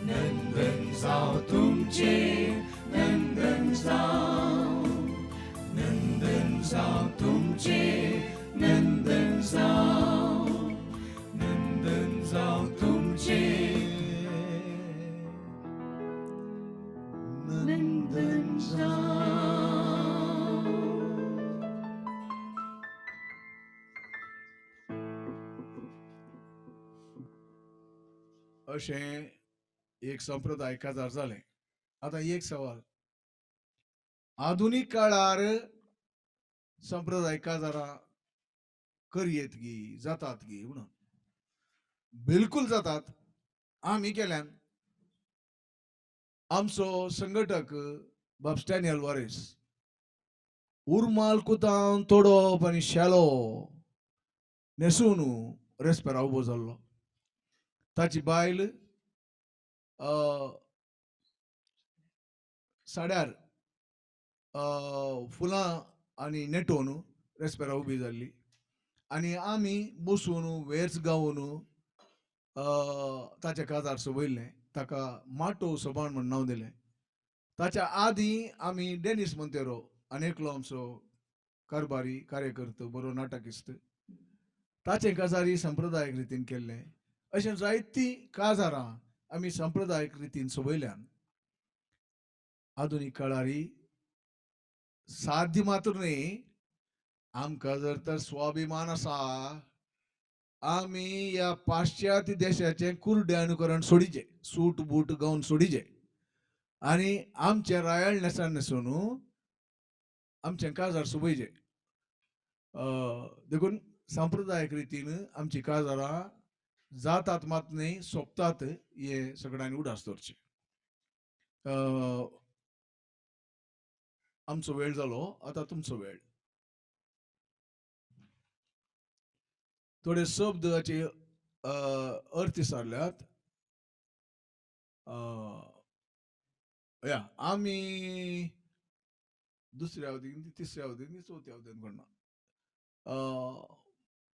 Speaker 3: नंदन जावं तुमचे, नंदन जावं, नंदन जावं तुमचे, नंदन.
Speaker 2: अशें एक संप्रदाय काजार जालें. आतां एक सवाल, आधुनीक काळार संप्रदाय काजारां करयेत गी जातात गी म्हणून? बिलकुल जातात. आमी केल्यान. आमचो संघटक बाब स्टॅनी अल्वारेस उरमाल कुतान तोडप आनी शेलो न्हेसून रेस्पेरा उबो जाल्लो. ताची बायल साड्यार फुलां आनी नेटोवन रेस्पेरा उबी जाल्ली आनी आमी बसून वेर्स गावन ताचें काजार सोबयल्लें. ताका माटोव सोबाण म्हण नांव दिलें. ताच्या आदीं आमी डेनीस मोंतेरो आनी एकलो आमचो कारभारी कार्यकर्तो बरो नाटकिस्त ताचें काजारी संप्रदायीक रितीन केल्लें. अशें जायतीं काजारां आमी संप्रदायीक रितीन सोबयल्यान. आधुनीक काळारी साध्य मात्र न्ही, आमकां जर तर स्वाभिमान आसा आमी ह्या पाश्चात्य देशाचें कुर्डे अनुकरण सोडीचे, सूट बूट गावन सोडीचे आनी आमचें रायाळ न्हेसण न्हेसून आमचें काजार सोबयचें. देखून सांप्रदायीक रितीन आमची काजारां जातात मात न्ही, सोंपतात हे सगळ्यांनी उडास दवरचें. आमचो वेळ जालो, आतां तुमचो वेळ. थोडे शब्दाचे अर्थ विचारल्यात. या आमी दुसऱ्या अवधीन, तिसऱ्या अवधीन, चवथ्या अवधीन करना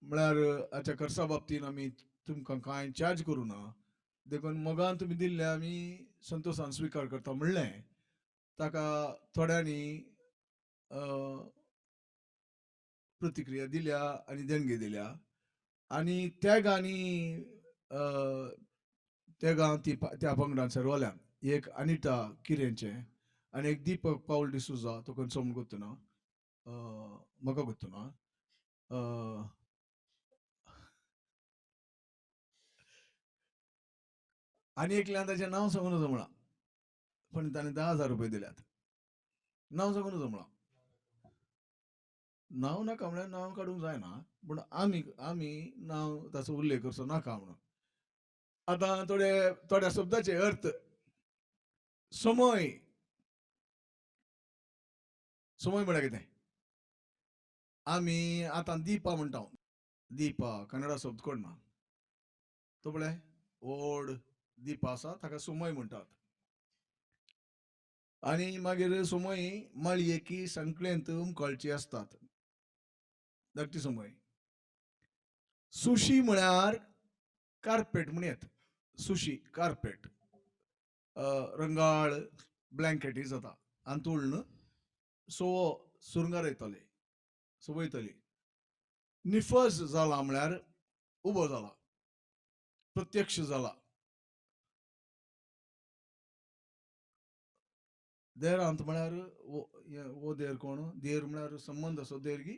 Speaker 2: म्हळ्यार हाच्या खर्चा बाबतीन आमी तुमकां कांय चार्ज करूं ना, देखून मोगान तुमी दिल्लें आमी संतोशान स्विकार करता म्हणलें. ताका थोड्यांनी प्रतिक्रिया दिल्या आनी देणगी दिल्या आनी त्यागांनी तेगां ती त्या पंगडान सर्वल्यान एक अनिता किरेंचें आनी एक दीपक पावल डिसुजा, तो खंयचो म्हूण गोत्तू ना, म्हाका गोत्तू ना. आनी एकल्यान ताचें नांव सांगूं नजो म्हळां, पूण ताणें 10,000 रुपये दिल्यात. नांव सांगूं नजो म्हळां, नांव नाका म्हळ्यार नांव काडूंक जायना, पूण आमी आमी नांव ताचो उल्लेख करचो नाका म्हणून. आतां थोडे थोड्या शब्दाचे अर्थ. समय, समय म्हळ्यार कितें? आमी आतां दीपा म्हणटा. दीपा कन्नडा शब्द कोण ना, तो पळय व्हड दीपा आसा ताका समय म्हणटात. आनी मागीर समय माळयेकी संकलेंत उमकळची आसतात, धाकटी समय. सुशी म्हळ्यार कार्पेट म्हण येत. सुशी कार्पेट, रंगाळ ब्लँकेटी जाता आंतुळ्ण सोवो सुरंगार येतले सोबयतली. निफस जाला म्हळ्यार उबो जाला, प्रत्यक्ष जाला. देरांत म्हळ्यार वो देर कोण? देर म्हळ्यार संबंद असो देर गी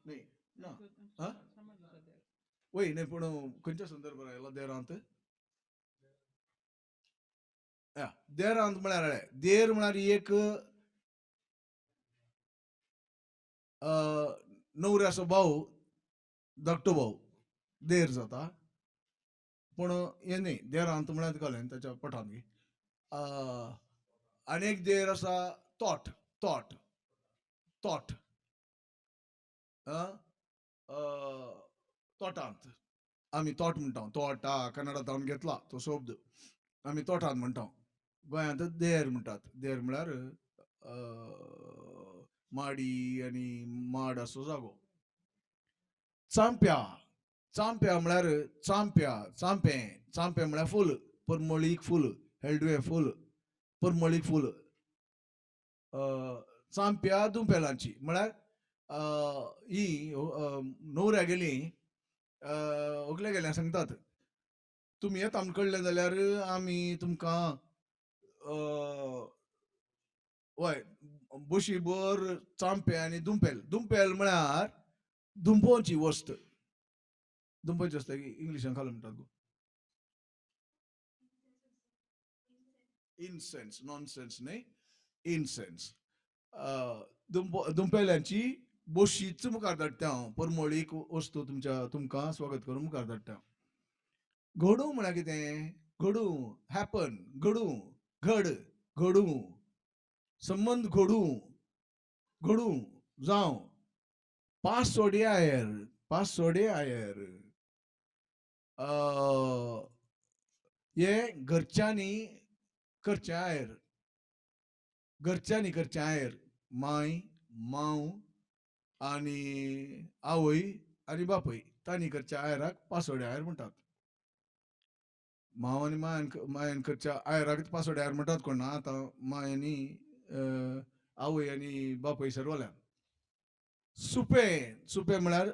Speaker 2: न्ही ना, वय न्ही, पूण खंयच्या संदर्भार आयला देरांत? देरांत म्हळ्यार देर म्हळ्यार एक न्हवऱ्याचो भाव, धाकटो भाव देर जाता. पूण हें न्ही, देरांत म्हळ्यार घालें ताच्या पठान गी. आनी एक देर आसा तोट, तोट, तोट, तोटांत आमी तोट म्हणटा. तोटा कन्नडा तावन घेतला तो शब्द, आमी तोटांत म्हणटा. गोंयांत देर म्हणटात. देर म्हळ्यार माडी आनी माड असो जागो. चांप्या, चांप्या म्हळ्यार चांप्या, चांपें, चांपें म्हळ्यार फूल, परमळीक फूल, हेल्डवे फूल, परमळीक फूल. चांप्या दुंपेलांची म्हळ्यार ही न्हवऱ्या गेली व्हंकले गेल्या सांगतात, तुमी येता आमकां कळ्ळें जाल्यार आमी तुमकां वय बशीभर चांपें आनी दुंपेल. दुंपेल म्हळ्यार दुंपोवची वस्त, दुंपोवची वस्त इंग्लिशान खाला म्हणटात गो.
Speaker 1: इनसेन्स, नॉनसेन्स न्ही, इनसेन्स. दुमपेल्यांची बोशीच मुखार धाडटा हांव, परमळीक वस्तू तुमच्या तुमकां स्वागत करून मुखार धाडटा. घडूं म्हळ्यार कितें? घडूं, हॅपन, घडूं, घड, घडूं, संबंद घडूं, घडूं, जावं. पासोडे आयर, पासोडे आयर, हे घरच्यांनी करचें आयर, घरच्यांनी करचें आयर, माय, मांव आनी आवय आनी बापूय तांणी करच्या आयराक पासोडे आयर म्हणटात. मांव आनी मायन मायन करच्या आयराक पासोडे आयर म्हणटात कोण ना आतां, माय आनी आवय आनी बापूय सर्वल्यान. सुपें, सुपें म्हळ्यार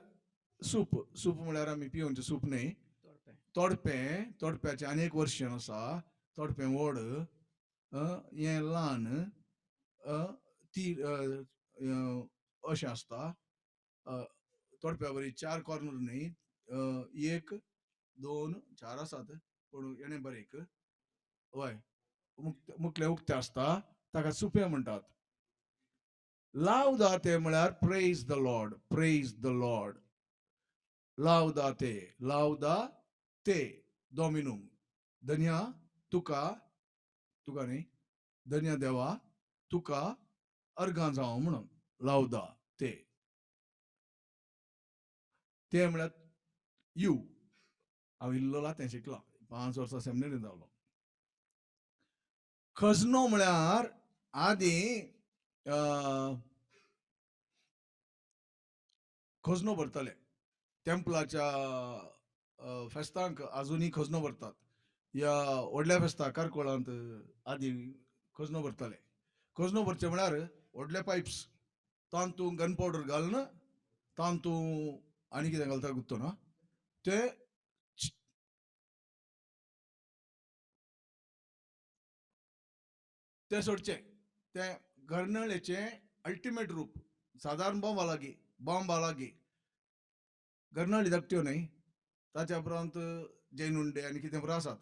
Speaker 1: सूप, सूप म्हळ्यार आमी पिवनचें सूप न्ही, तोडपें. तोडप्याचें आनी एक वर्शन आसा, तोडपें व्हड, हें ल्हान, ती अशें आसता. तोडप्या वरी चार कॉर्नर न्ही, 1 2 4 आसात, पूण हेणें बरें एक हय मुखलें उक्तें आसता, ताका सुपें म्हणटात. लावदाते म्हळ्यार praise the Lord, praise the Lord. लावदाते, लावदा ते डॉमिनूम, धन्या तुका, तुका न्ही, धन्या देवा तुका अर्गां जावं म्हणून लावदा ते. ते म्हळ्यार you. हांव इल्लो लातें शिकलां, 5 वर्सां सेमिनरीन जालो. खजनो म्हळ्यार आदीं खजनो भरताले टेम्पलाच्या फेस्तांक, आजुनूय खजनो भरतात. ह्या व्हडल्या फेस्ताक कारकोळांत आदी खजनो भरताले. खजनो भरचे म्हळ्यार व्हडले पायप्स, तातूंत गन पावडर घालून तातूंत आनी कितें घालता गुत्तो ना, ते ते सोडचे. ते गर्नळेचें अल्टिमेट रूप, सादारण बॉम्बा लागीं, बॉम्बा लागीं गर्नळी धाकट्यो न्हय, ताच्या उपरांत जैनुंडे आनी कितें बरें आसात.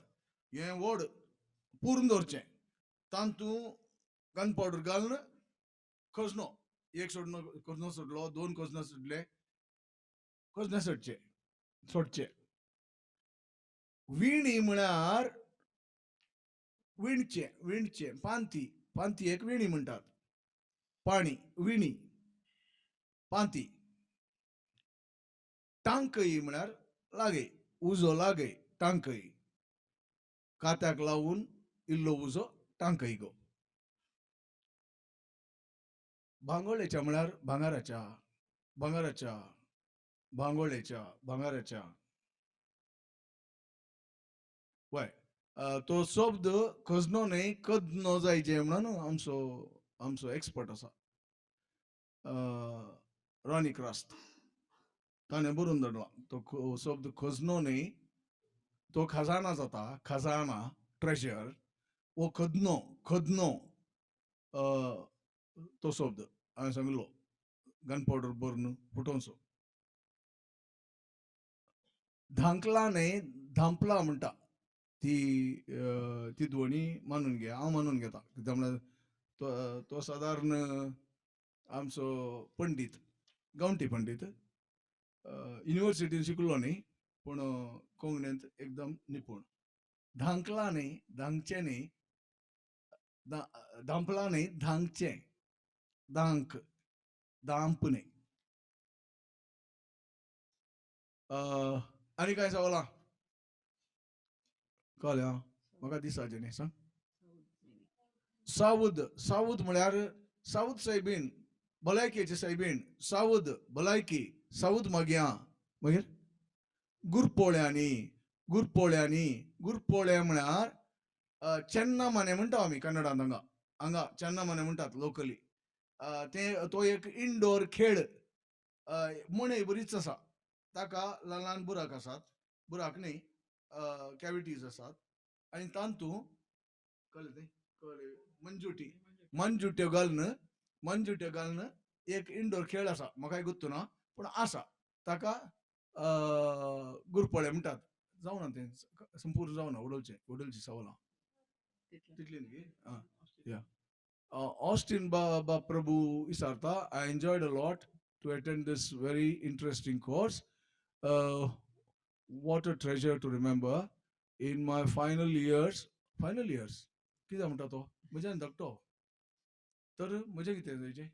Speaker 1: हें व्हड पुरून दवरचें, तातूंत गन पावडर घालून खजनो एक सोडनो, खजनो सोडलो, 2 खजनो सोडले, खजने सोडचे सोडचे. विणी म्हळ्यार विणचें, विणचें, पांती, पांती एक विणी म्हणटात, पाणी, विणी, पांती. टांकई म्हळ्यार लागय, उजो लागय, टांकई, कात्याक लावून इल्लो उजो टांकई गो. भांगोळेच्या म्हळ्यार भांगाराच्या, भांगाराच्या, भांगोळेच्या, भांगाराच्या. वय तो शब्द खजनो न्हय, कदनो जायचे म्हणून आमचो आमचो एक्सपर्ट आसा रॉनी क्रास्त, ताणें बरोवन धाडला. तो शब्द खजनो न्हय, तो खजाना जाता, खजाना, ट्रेजर, वो खदनो, खदनो तो शब्द हांवें सांगिल्लो, गन पावडर भरून फुटोवचो. धांकला न्हय, धांपला म्हणटा ती, ती ध्वनी मानून घे, हांव मानून घेता. कित्याक म्हळ्यार तो तो सादारण आमचो पंडीत, गांवठी पंडीत, युनिवर्सिटीन शिकलो न्ही, पूण कोंकणींत एकदम निपूण. धांकला न्ही, धांकचें न्ही, धांपला न्ही, धांकचें, धांक, धांप न्ही. आनी कांय सवालां कळ्ळें? म्हाका दिसाचें न्ही, सांग. सावद, सावद म्हळ्यार सावद सायबीण, भलायकेची सायबीण, सावद भलायकी, सावद मागया. मागीर गुरपोळ्यांनी, गुरपोळ्यांनी, गुरपोळे म्हळ्यार चेन्ना माने म्हणटा आमी कन्नडांत, हांगा हांगा चेन्ना माने म्हणटात लोकली. ते तो एक इनडोर खेळ, मणय बरीच आसा, ताका ल्हान ल्हान बुराक आसात, बुराक न्ही, कॅविटीज आसात, आनी तातूंत कळ्ळें तें, कळ्ळें, मंजुटी, मंजुट्यो घालून, मंजुट्यो घालून एक इनडोर खेळ आसा, म्हाकाय गुत्तू ना पूण आसा, ताका गुरपोळे म्हणटात. जावना तें संपूर्ण जावना, उडोवचें, उडोवची सवालां. तितली न्ही? आं, या. ऑस्टिन बा प्रभू विचारता, I enjoyed a lot to attend this very interesting course. What a treasure to remember in my final years. Final years कितें म्हणटा तो? म्हज्यान धाकटो तर म्हजें कितें जायचें?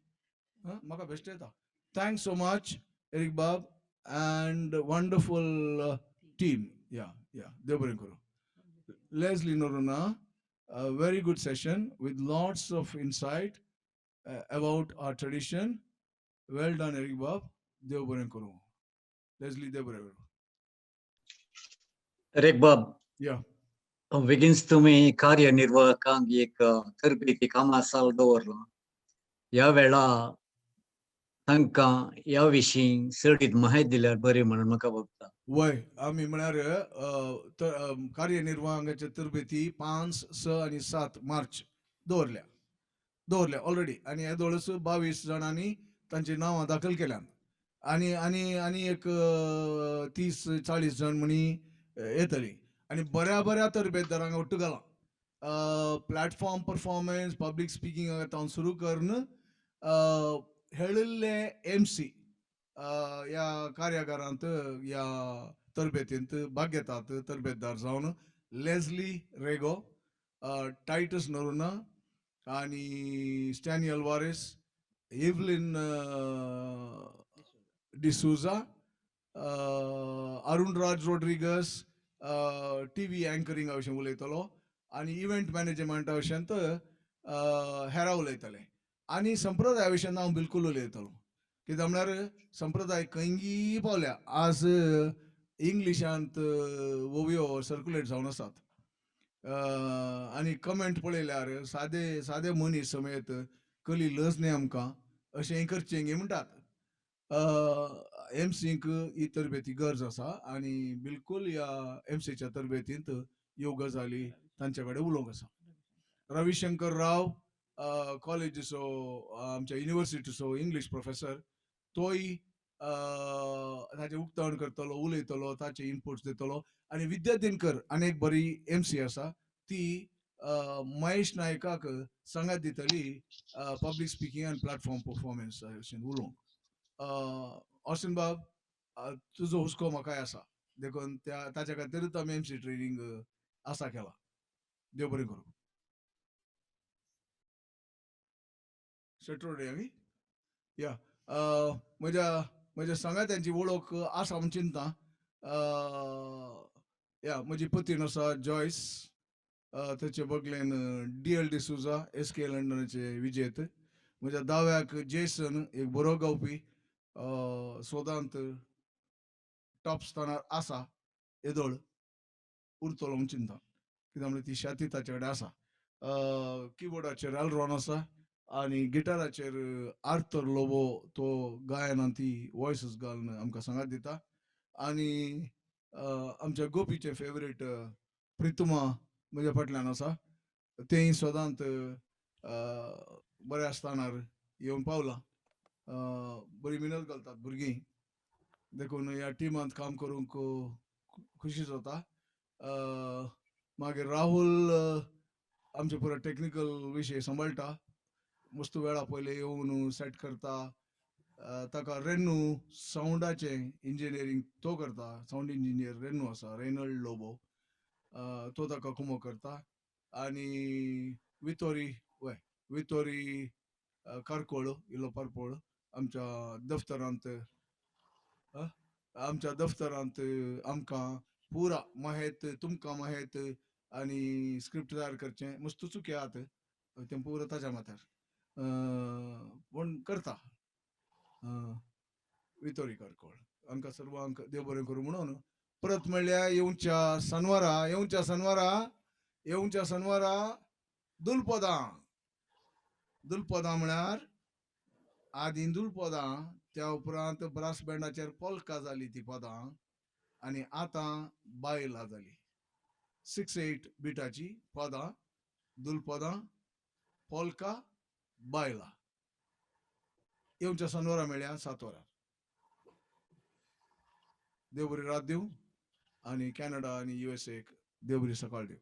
Speaker 1: हां, म्हाका बेश्टें येता. Thanks so much Eric बाब and wonderful team. Yeah yeah, देव बरें करूं. Leslie Noronha, a very good session with lots of insight about our tradition. Well done, Eric Bob. देव बरें करूं. Leslie, देव बरें करूं.
Speaker 4: एरिक बाब.
Speaker 1: या.
Speaker 4: बेगीनच तुमी कार्यनिर्वाहकांक एक तरबेती कामासाल दवरलां. ह्या वेळा तांकां ह्या विशीं चडीत म्हायती दिल्यार बरी म्हणून म्हाका दिसता.
Speaker 1: वय, आमी म्हळ्यार कार्यनिर्वाहकांचे तरबेती 5, 6 आनी 7 मार्च दवरल्या दवरल्या ऑलरेडी आनी हे दोळस 22 जाणांनी तांची नांवां दाखल केल्यात आनी आनी आनी एक 30-40 जाण म्हणी येतली आनी बऱ्या बऱ्या तरबेतदारांक ಒಟ್ಟು घालां. प्लॅटफॉर्म परफॉर्मन्स, पब्लीक स्पिकींग हांव सुरू करून हेळिल्ले MC ह्या कार्यागारांत, ह्या तरबेतींत भाग घेतात तरबेतदार जावन लेझली रेगो, टायटस नोरुना आनी स्टॅनी अल्वारेस, इवलीन डिसुजा, अरुण राज रोड्रिगस TV अँकरिंगा विशीं उलयतलो आनी इव्हेंट मॅनेजमेंटा विशयांत हेरा उलयतले आनी संप्रदाया विशयांत हांव बिलकूल उलयतलो. कित्याक म्हळ्यार संप्रदाय खंयगी पावल्या, आज इंग्लिशांत ओवयो सर्कुलेट जावन आसात आनी कमेंट पळयल्यार सादे सादे मनीस समेत कली लज न्ही आमकां अशें करचें गे म्हणटात. एमसीक ही तरबेती गरज आसा आनी बिलकूल ह्या एमसीच्या तरबेतींत ह्यो गजाली तांचे कडेन उलोवंक आसा. रविशंकर राव, कॉलेजीचो, आमच्या युनिवर्सिटीचो इंग्लीश प्रोफेसर, तोय ताचें उक्तावण करतलो, उलयतलो, ताचे इनपुट्स दितलो. आनी विद्या दिनकर आनी एक बरी MC आसा, ती महेश नायकाक सांगात दितली पब्लीक स्पिकींग आनी प्लॅटफॉर्म परफॉर्मन्स अशें उलोवंक. ऑस्टिन बाब, तुजो हुस्को म्हाकाय आसा, देखून त्या ताच्या खातीरूच आमी MC training आसा केला. देव बरें करूं. सॅटरडे आमी या म्हज्या म्हज्या सांगात्यांची वळख आसा म्हूण चिंता. या, म्हजी पतीण आसा जॉयस, ताचे बगलेन DL D'Souza, SK लंडनाचे विजेत. म्हज्या दाव्याक जेसन, एक बरो गावपी, सोदांत टॉप स्थानार आसा, येदोळ उरतलो म्हूण चिंता, कित्याक म्हळ्यार ती शाती ताचे कडेन आसा. किबोर्डाचेर एलरॉन आसा आनी गिटाराचेर आर्थर लोबो, तो गायनान ती वॉयसीस घालून आमकां सांगात दिता. आनी आमच्या गोपीचे फेवरेट प्रितुमा म्हज्या फाटल्यान आसा, तेंय सदांत बऱ्या स्थानार येवन पावलां. बरी मिनत घालतात भुरगीं, देखून ह्या टिमांत काम करूंक खुशी जाता. मागीर राहुल आमचे पुरो टॅक्निकल विशय सांबाळटा, मस्त वेळा पयलीं येवन सेट करता. ताका रेन्नू सावंडाचें इंजिनियरींग तो करता, सावंड इंजिनियर रेन्नू आसा, रेनल्ड लोबो, तो ताका कुमो करता. आनी वितोरी, वय वितोरी कारकोळ, इल्लो पारपोळ आमच्या दफ्तरांत, आमच्या दफ्तरांत आमकां पुरा माहेत, तुमकां माहेत आनी स्क्रिप्ट तयार करचें मस्त चुकी आहात तें पुरा ताच्या माथ्यार पूण करता वितोरी कारकोळ. आमकां सर्वांक देव बरें करूं म्हणून परत म्हणल्यार येवच्या सनवारा, येवच्या सनवारा, येवच्या सनवारा दुलपदां. दुलपदां म्हळ्यार आदीं दुलपदां, त्या उपरांत ब्रास बँडाचेर पोलका जाली ती पदां आनी आतां बायलां जाली. 6-8 बिटाची पदां, दुलपदां, पोलका, बायलां. येवच्या सनवारा मेळ्या 7 वरां. देव बरी रात दिवं आनी कॅनडा आनी USA देव बरी सकाळ दिवं.